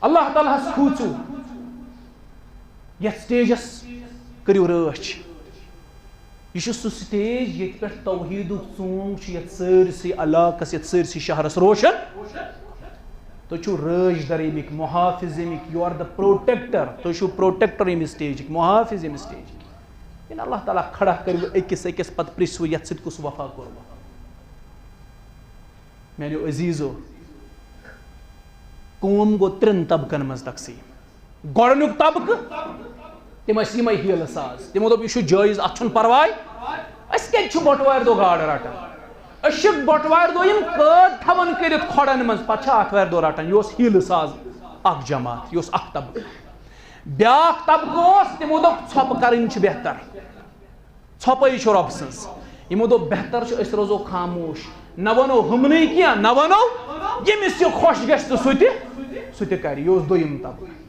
اللہ تعالیٰ ہَس کھوٗژِو۔ یَتھ سٹیجَس کٔرِو رٲچھ۔ یہِ چھُ سُہ سٹیج ییٚتہِ پٮ۪ٹھ توحیٖدُک ژونٛگ چھُ یَتھ سٲرسٕے علاقَس، یَتھ سٲرسٕے شہرَس روشن۔ تُہۍ چھِو رٲچھ دَر اَمِکۍ، محافظ اَمِکۍ، you are the protector، تُہۍ چھِو پروٹیکٹر اَمہِ سٹیجِکۍ، محافظ اَمہِ سٹیجِکۍ۔ ییٚلہِ اللہ تعالیٰ کھڑا کٔرِو أکِس أکِس، پَتہٕ پرٛژھِو یَتھ سۭتۍ کُس وفا کوٚرمُت۔ میانیو عزیزو، قوم گوٚو ترٛٮ۪ن طبقن منٛز تقسیٖم۔ گۄڈٕنیُک طبقہٕ، تِم ٲسۍ یِمے حیلہٕ ساز۔ تِمو دوٚپ، "یہِ چھُ جٲیز، اَتھ چھُنہٕ پرواے، أسۍ کَتہِ چھِ بٹوارِ دۄہ گاڈٕ رَٹان؟ أسۍ چھِ بٹوارِ دۄہ یِم قٲد تھاوان کٔرِتھ کھۄڈن منٛز، پتہٕ چھِ آتھوارِ دۄہ رَٹان۔" یہِ اوس حیلہٕ ساز اکھ جماعت، یہِ اوس اکھ طبقہٕ۔ بیٛاکھ طبقہٕ اوس، تِمو دوٚپ، "ژھۄپہٕ کَرٕنۍ چھِ بہتر۔" ژھۄپے چھُ رۄب سٕنٛز۔ یِمو دوٚپ، "بہتر چھُ أسۍ روزو خاموش، نہ وَنو ہُمنٕے کینٛہہ، نہ وَنو ییٚمِس یہِ خۄش گژھِ تہٕ سُہ تہِ، سُہ تہِ کَرِ۔" یہِ اوس دوٚیِم طبقہٕ۔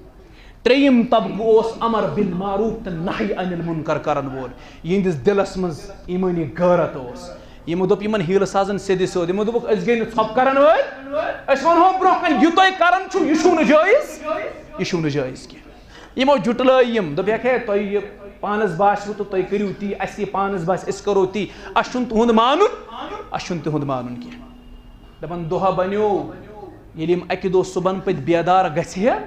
ترٛیٚیِم طبقہٕ اوس امر بالمعروف تہٕ نہی عن المنکر کرن وول، یِہنٛدِس دِلس منٛز ایمٲنی غٲرت اوس۔ یِمو دوٚپ یِمن حیلہٕ سازن سیٚدِ سیوٚد، یِمو دوٚپُکھ، "أسۍ گٔے نہٕ ژھۄپہٕ کرن وٲلۍ، أسۍ ونہو برونٛہہ کنہِ، یہِ تُہۍ کران چھِو، یہِ چھُو نہٕ جٲیز، یہِ چھُو نہٕ جٲیز کینٛہہ۔" یِمو جُٹلٲے یِم، دوٚپکھ، "ہے، تۄہہِ یہِ پانس باسِوٕ تہٕ تُہۍ کٔرِو تی، اَسہِ یہِ پانس باسہِ، أسۍ کرو تی، اَسہِ چھُنہٕ تُہُنٛد مانُن، اَسہِ چھُنہٕ تِہُنٛد مانُن کینٛہہ۔" دَپان، "دۄہ بنیو، ییٚلہِ یِم اَکہِ دۄہ صُبحن پٔتۍ بیدار گژھِ ہے،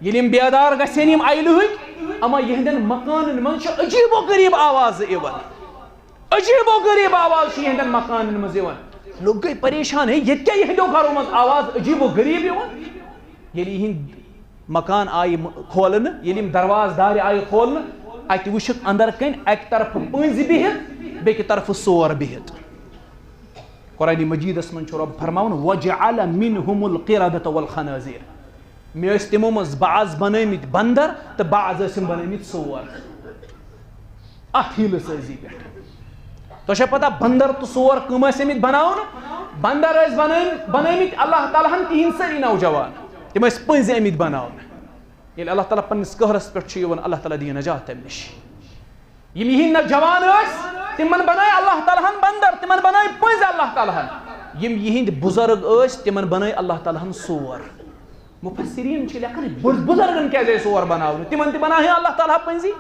ییٚلہِ یِم بیدار گژھن یِم اَیلہٕ ہٕکۍ، اما یِہنٛدٮ۪ن مکانن منٛز چھِ عجیٖب و غریٖب آوازٕ یِوان، عجیٖب و غریٖب آواز چھِ یِہنٛدٮ۪ن مکانن منٛز یِوان۔" لُکھ گٔے پریشان، "ہے، ییٚتہِ کیٛاہ یِہنٛدیو گرو منٛز آواز عجیٖب و غریٖب یِوان؟" ییٚلہِ یِہنٛدۍ مکان آیہِ م-، کھولنہٕ، ییٚلہِ یِم دروازٕ دارِ آیہِ کھولنہٕ، اَتہِ وٕچھِکھ اندر کَنۍ اَکہِ طرفہٕ پٔنٛزۍ بِہِتھ، بیٚکہِ طرفہٕ سور بِہِتھ۔ قرآن مجیدس منٛز چھُ رۄب فرماوان، "وجعل منهم القردة والخنازير۔" مےٚ ٲسۍ تِمو منٛز بعض بنٲومٕتۍ بندر تہٕ بعض ٲسِم بنٲومٕتۍ سور۔ اتھ حیلہٕ سٲزی پٮ۪ٹھ۔ تۄہہِ چھا پتہ بندر تہٕ سور کٕم ٲسۍ آمٕتۍ بناونہٕ؟ بندر ٲسۍ بنٲوۍ-، بنٲومٕتۍ اللہ تعالیٰ ہن تِہنٛدۍ سٲری نوجوان۔ تِم ٲسۍ پٔنٛزۍ آمٕتۍ بناونہٕ۔ ییٚلہِ اللہ تعالیٰ پننِس قہرس پٮ۪ٹھ چھُ یِوان، اللہ تعالیٰ دِیہِ نجات تمہِ نِش۔ یِم یِہِنٛدۍ نوجوان ٲسۍ، تِمن بنٲے اللہ تعالیٰ ہن بندر، تِمن بنٲے پٔنٛزۍ اللہ تعالیٰ ہن۔ یِم یِہِنٛدۍ بُزرگ ٲسۍ، تِمن بنٲے اللہ تعالیٰ ہن سور۔ مفسریٖن چھِ لیکھان، بُز-، بُزرگن کیٛازِ آیہِ سور بناونہٕ؟ تِمن تہِ بناوہے اللہ تعالیٰ پٔنٛزی۔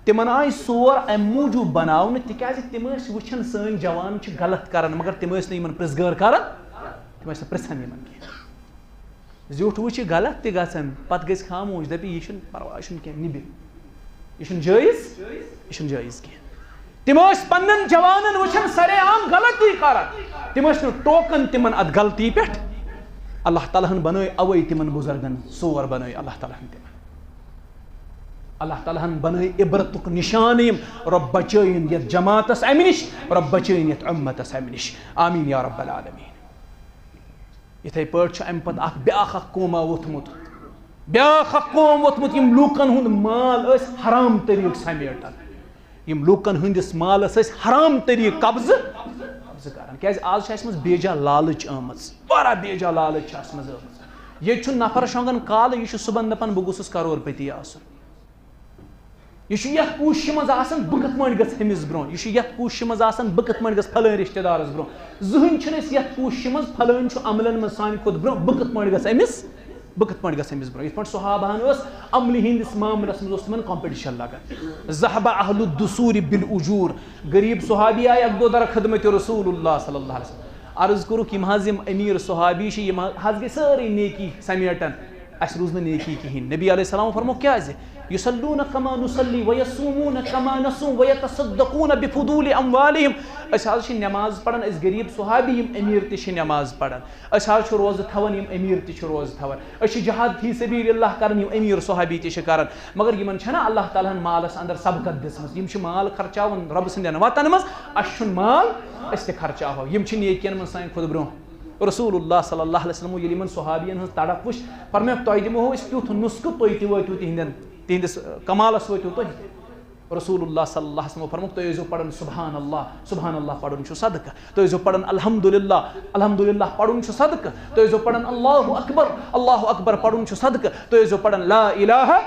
تِمن آیہِ سور امہِ موٗجوٗب بناونہٕ، تِکیٛازِ تِم ٲسۍ وٕچھان، سٲنۍ جوان چھِ غلط کران، مگر تِم ٲسۍ نہٕ یِمن پرٛژھ گٲر کران، تِم ٲسۍ نہٕ پرٛژھان یِمن کینٛہہ۔ زیوٗٹھ وٕچھ یہِ غلط تہِ گژھان، پتہٕ گٔژھۍ خاموش، دپہِ، "یہِ چھُنہٕ پرواے، یہِ چھُنہٕ کینٛہہ، نِبہِ۔ یہِ چھُنہٕ جٲیز، یہِ چھُنہٕ جٲیز کینٛہہ۔" تِم ٲسۍ پننٮ۪ن جوانن وٕچھان سرے عام غلطی کران، تِم ٲسۍ نہٕ ٹوکان تِمن اتھ غلطی پٮ۪ٹھ۔ اللہ تعالیٰ ہن بنٲے اوے تِمن بُزرگن سور، بنٲے اللہ تعالیٰ ہن تِمن۔ اللہ تعالیٰ ہن بنٲے عبرتُک نشان یِم۔ رۄب بچٲیِن یتھ جماعتس امہِ نِش، رۄب بچٲیِن یتھ امتس امہِ نِش۔ آمین یا رب العالمین۔ یِتھے پٲٹھۍ چھُ امہِ پتہٕ اکھ بیاکھ اکھ قوما ووٚتھمُت، بیاکھ اکھ قوم ووٚتھمُت، یِم لوٗکن ہُنٛد مال ٲسۍ حرام طریٖقہٕ سمیٹان، یِم لوٗکن ہٕنٛدِس مالس ٲسۍ حرام طریٖقہٕ قبضہٕ، قبضہٕ کران۔ کیازِ آز چھِ اَسہِ منٛز بیجا لالٕچ آمٕژ، واریاہ بیجا لالٕچ چھِ اَسہِ منٛز آمٕژ۔ ییٚتہِ چھُ نفر شۄنٛگان کالہٕ، یہِ چھُ صُبحن دپان، "بہٕ گوٚژھُس کرور پتی آسُن۔" یہِ چھُ یتھ کوٗششہِ منٛز آسان، بہٕ کِتھ پٲٹھۍ گژھٕ أمِس برونٛہہ۔ یہِ چھُ یتھ کوٗششہِ منٛز آسان، بہٕ کِتھ پٲٹھۍ گژھٕ فلٲنۍ رشتہٕ دارس برونٛہہ۔ زٕہٕنۍ چھِنہٕ أسۍ یتھ کوٗششہِ منٛز، فلٲنۍ چھُ عملن منٛز سانہِ کھۄتہٕ برونٛہہ، بہٕ کِتھ پٲٹھۍ گژھٕ أمِس، بہٕ کِتھ پٲٹھۍ گژھٕ أمِس برونٛہہ۔ یِتھ پٲٹھۍ صحابہن ٲس عملہِ ہٕنٛدِس معاملس منٛز اوس تِمن competition لگان۔ ذهب اهل الدثور بالاجور۔ غریب صحابی آیہِ اکہِ دۄہ در خدمت رسول اللہ صلی اللہ علیہ وسلم۔ عرض کوٚرُکھ، یِم حظ یِم امیر صحابی چھِ، یِم حظ گٔے سٲرٕے نیکی سمیٹن۔ اَسہِ روٗز نہٕ نیکی کِہیٖنۍ۔ نبی علیہ السلام فرموو، "کیٛازِ؟ یصلون کما نصلی ویصومون کما نصوم ویتصدقون بفضول اموالہم۔" أسۍ حظ چھِ نماز پران، أسۍ غریٖب صحابی، یِم أمیٖر تہِ چھِ نماز پران۔ أسۍ حظ چھِ روزٕ تھاوان، یِم أمیٖر تہِ چھِ روزٕ تھاوان۔ أسۍ چھِ جہاد فی سبیل اللہ کران، یِم أمیٖر صحابی تہِ چھِ کران۔ مگر یِمن چھَنہ اللہ تعالیٰ ہن مالس اندر سبقت دِژمٕژ، یِم چھِ مال خرچاوان رۄبہٕ سٕنٛدٮ۪ن وطن منٛز، اَسہِ چھُنہٕ مال، أسۍ تہِ خرچاوہو۔ یِم چھِ نیکین منٛز سانہِ کھۄتہٕ برونٛہہ۔ رسول اللہ صلی اللہ علیہ وسلم ییٚلہِ یِمن صحابین ہٕنٛز تڑپ وٕچھ، فرمایکھ، "تۄہہِ دِمو أسۍ تیُتھ نُسخہٕ، تُہۍ تہِ وٲتِو تِہنٛدٮ۪ن، تِہنٛدِس، آ، کمالس وٲتِو تُہۍ۔" رسول اللہ صلی اللہ علیہ وسلم فرموکھ، "تُہۍ ٲسۍزیو پران سبحان اللہ، سبحان اللہ پرُن چھُ صدقہٕ، تُہۍ ٲسۍزیو پران الحمدللہ، الحمدللہ پرُن چھُ صدقہٕ، تُہۍ ٲسۍزیو پران اللہ اکبر، اللہ اکبر پرُن چھُ صدقہٕ، تُہۍ ٲسۍزیو پران لا الہ۔"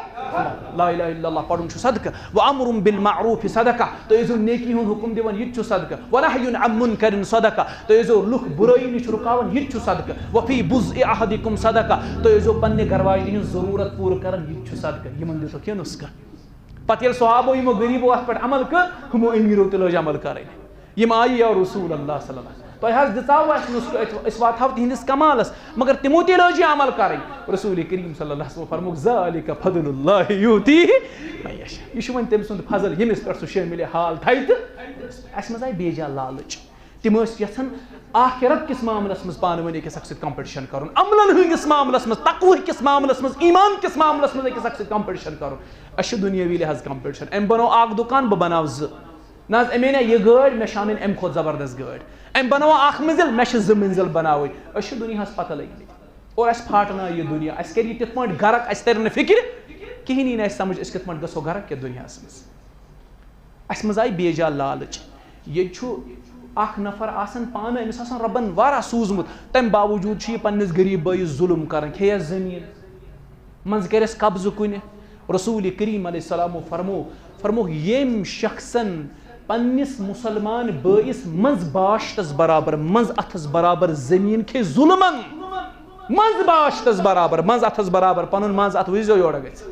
لا الہ الا اللہ پرُن چھُ صدقہٕ۔ وامر بالمعروف صدقہ، تُہۍ ٲسۍزیو نیکی ہُنٛد حُکم دِوان، یہِ تہِ چھُ صدقہٕ۔ ونہی عن منکر صدقہ، تُہۍ ٲسۍزیو لُکھ بُرٲیی نِش رُکاوان، یہِ تہِ چھُ صدقہٕ۔ وفی بضع احدکم صدقہ، تُہۍ ٲسۍزیو پننہِ گرواجنہِ ہٕنٛز ضروٗرت پوٗرٕ کران، یہِ تہِ چھُ صدقہٕ۔ یِمن دِتُکھ یہِ نُسخہٕ۔ پتہٕ ییٚلہِ صحابو یِمو غریٖبو اتھ پٮ۪ٹھ عمل کٔر، ہُمو امیٖرو تہِ لٲج عمل کرٕنۍ۔ یِم آیہِ یا رسول اللہ صلی اللہ علیہ وسلم، تۄہہِ حظ دِژاوٕ اَسہِ نُسخہٕ، أتھۍ، أسۍ واتہاوو تِہنٛدِس کمالس، مگر تِمو تہِ لٲج یہِ عمل کرٕنۍ۔ رسول کریم صلی اللہ علیہ وسلم فرمووُکھ، ذالک فضل اللہ یؤتیہ من یشاء۔ یہِ چھُ وۄنۍ تٔمۍ سُنٛد فضل، ییٚمِس پٮ۪ٹھ سُہ شٲمِلِ حال تھایہِ۔ تہٕ اَسہِ منٛز آیہِ بیجا لالٕچ۔ تِم ٲسۍ یژھان آخرت کِس معاملس منٛز پانہٕ ؤنۍ أکِس اکھ سۭتۍ competition کرُن، عملن ہٕنٛدِس معاملس منٛز، تقوی کِس معاملس منٛز، ایمان کِس معاملس منٛز أکِس اکھ سۭتۍ competition کرُن۔ اَسہِ چھُ دُنیٲوی لحاظ competition۔ أمۍ بنوو اکھ دُکان، بہٕ بناوٕ زٕ۔ نہ حظ، أمۍ اَنے یہِ گٲڑۍ، مےٚ چھِ اَنٕنۍ اَمہِ کھۄتہٕ زبردست گٲڑۍ۔ أمۍ بنوو اکھ منزل، مےٚ چھِ زٕ منزل بناوٕنۍ۔ أسۍ چھِ دُنیاہَس پتہ لٔگۍ مٕتۍ۔ اور اَسہِ پھاٹناو یہِ دُنیا، اَسہِ کَرِ یہِ تِتھ پٲٹھۍ غرق، اَسہِ تَرِ نہٕ فِکرِ کِہیٖنۍ، یی نہٕ اَسہِ سمجھ أسۍ کِتھ پٲٹھۍ گژھو غرق یَتھ دُنیاہَس منٛز۔ اَسہِ منٛز آیہِ بیجا لالٕچ۔ ییٚتہِ چھُ اکھ نفر آسان پانہٕ، أمِس آسان رۄبَن واریاہ سوٗزمُت، تَمہِ باوجوٗد چھُ یہِ پنٛنِس غریٖب بٲیِس ظُلُم کران، کھیٚیَس زٔمیٖن، منٛزٕ کَرٮ۪س قبضہٕ کُنہِ۔ رسول کریم علیہ السلامو فرمو، فرمووُکھ، ییٚمۍ شخصن پننِس مسلمان بٲیِس منٛز باشتس برابر، منٛز اتھس برابر زٔمیٖن کھے ظُلمن، منٛز باشتس برابر، منٛز اتھس برابر، پنُن منٛز اتھ وٕچھزیو یورٕ گژھِ۔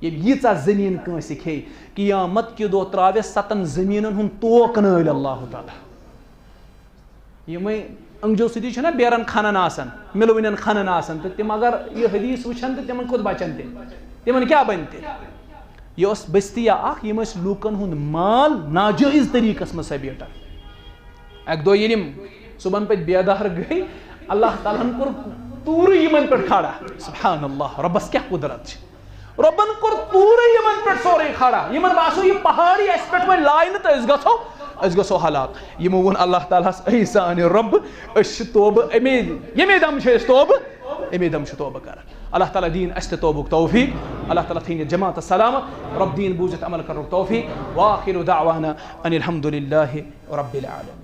ییٚمۍ ییٖژاہ زٔمیٖن کٲنٛسہِ کھے، قیامت کہِ دۄہ ترٛاوٮ۪س ستن زٔمیٖنن ہُنٛد توک نٲلۍ اللہ تعالیٰ۔ یِمے أنٛگجو سۭتی چھِنہ بیرن کھنان آسان، مِلوٕنٮ۪ن کھنان آسان، تہٕ تِم اگر یہِ حدیث وٕچھن تہٕ تِمن کوٚت بچن تیٚلہِ؟ تِمن کیٛاہ بنہِ تیٚلہِ؟ یہِ ٲس بستی اکھ، یِم ٲسۍ لوٗکن ہُنٛد مال ناجٲیز طریٖقس منٛز سبیٹان۔ اکہِ دۄہ ییٚلہِ یِم صُبحن پتہٕ بیدار گٔے، اللہ تعالیٰ ہن کوٚر توٗرٕ یِمن پٮ۪ٹھ کھڑا۔ سبحان اللہ، رۄبس کیٛاہ قدرت چھِ۔ رۄبن کوٚر توٗرٕ یِمن پٮ۪ٹھ سورُے کھڑا۔ یِمن باسیو، یہِ پہاڑ یی اَسہِ پٮ۪ٹھ وۄنۍ لاینہٕ تہٕ أسۍ گژھو، أسۍ گژھو ہلاک۔ یِمو ووٚن اللہ تعالیٰ ہس، اے سانہِ رۄب، أسۍ چھِ توبہٕ اَمے، ییٚمے دم چھِ أسۍ توبہٕ، اَمے دم چھِ توبہٕ کران۔ اللہ تعالیٰ دِیِن اَسہِ تہِ توبُک توفیق۔ اللہ تعالیٰ تھٲیِن یہِ جماعت سلامت۔ رۄب دِیِن بوٗزِتھ عمل کرنُک توفیق۔ وآخر دعوانا ان الحمد للہ رب العالمین۔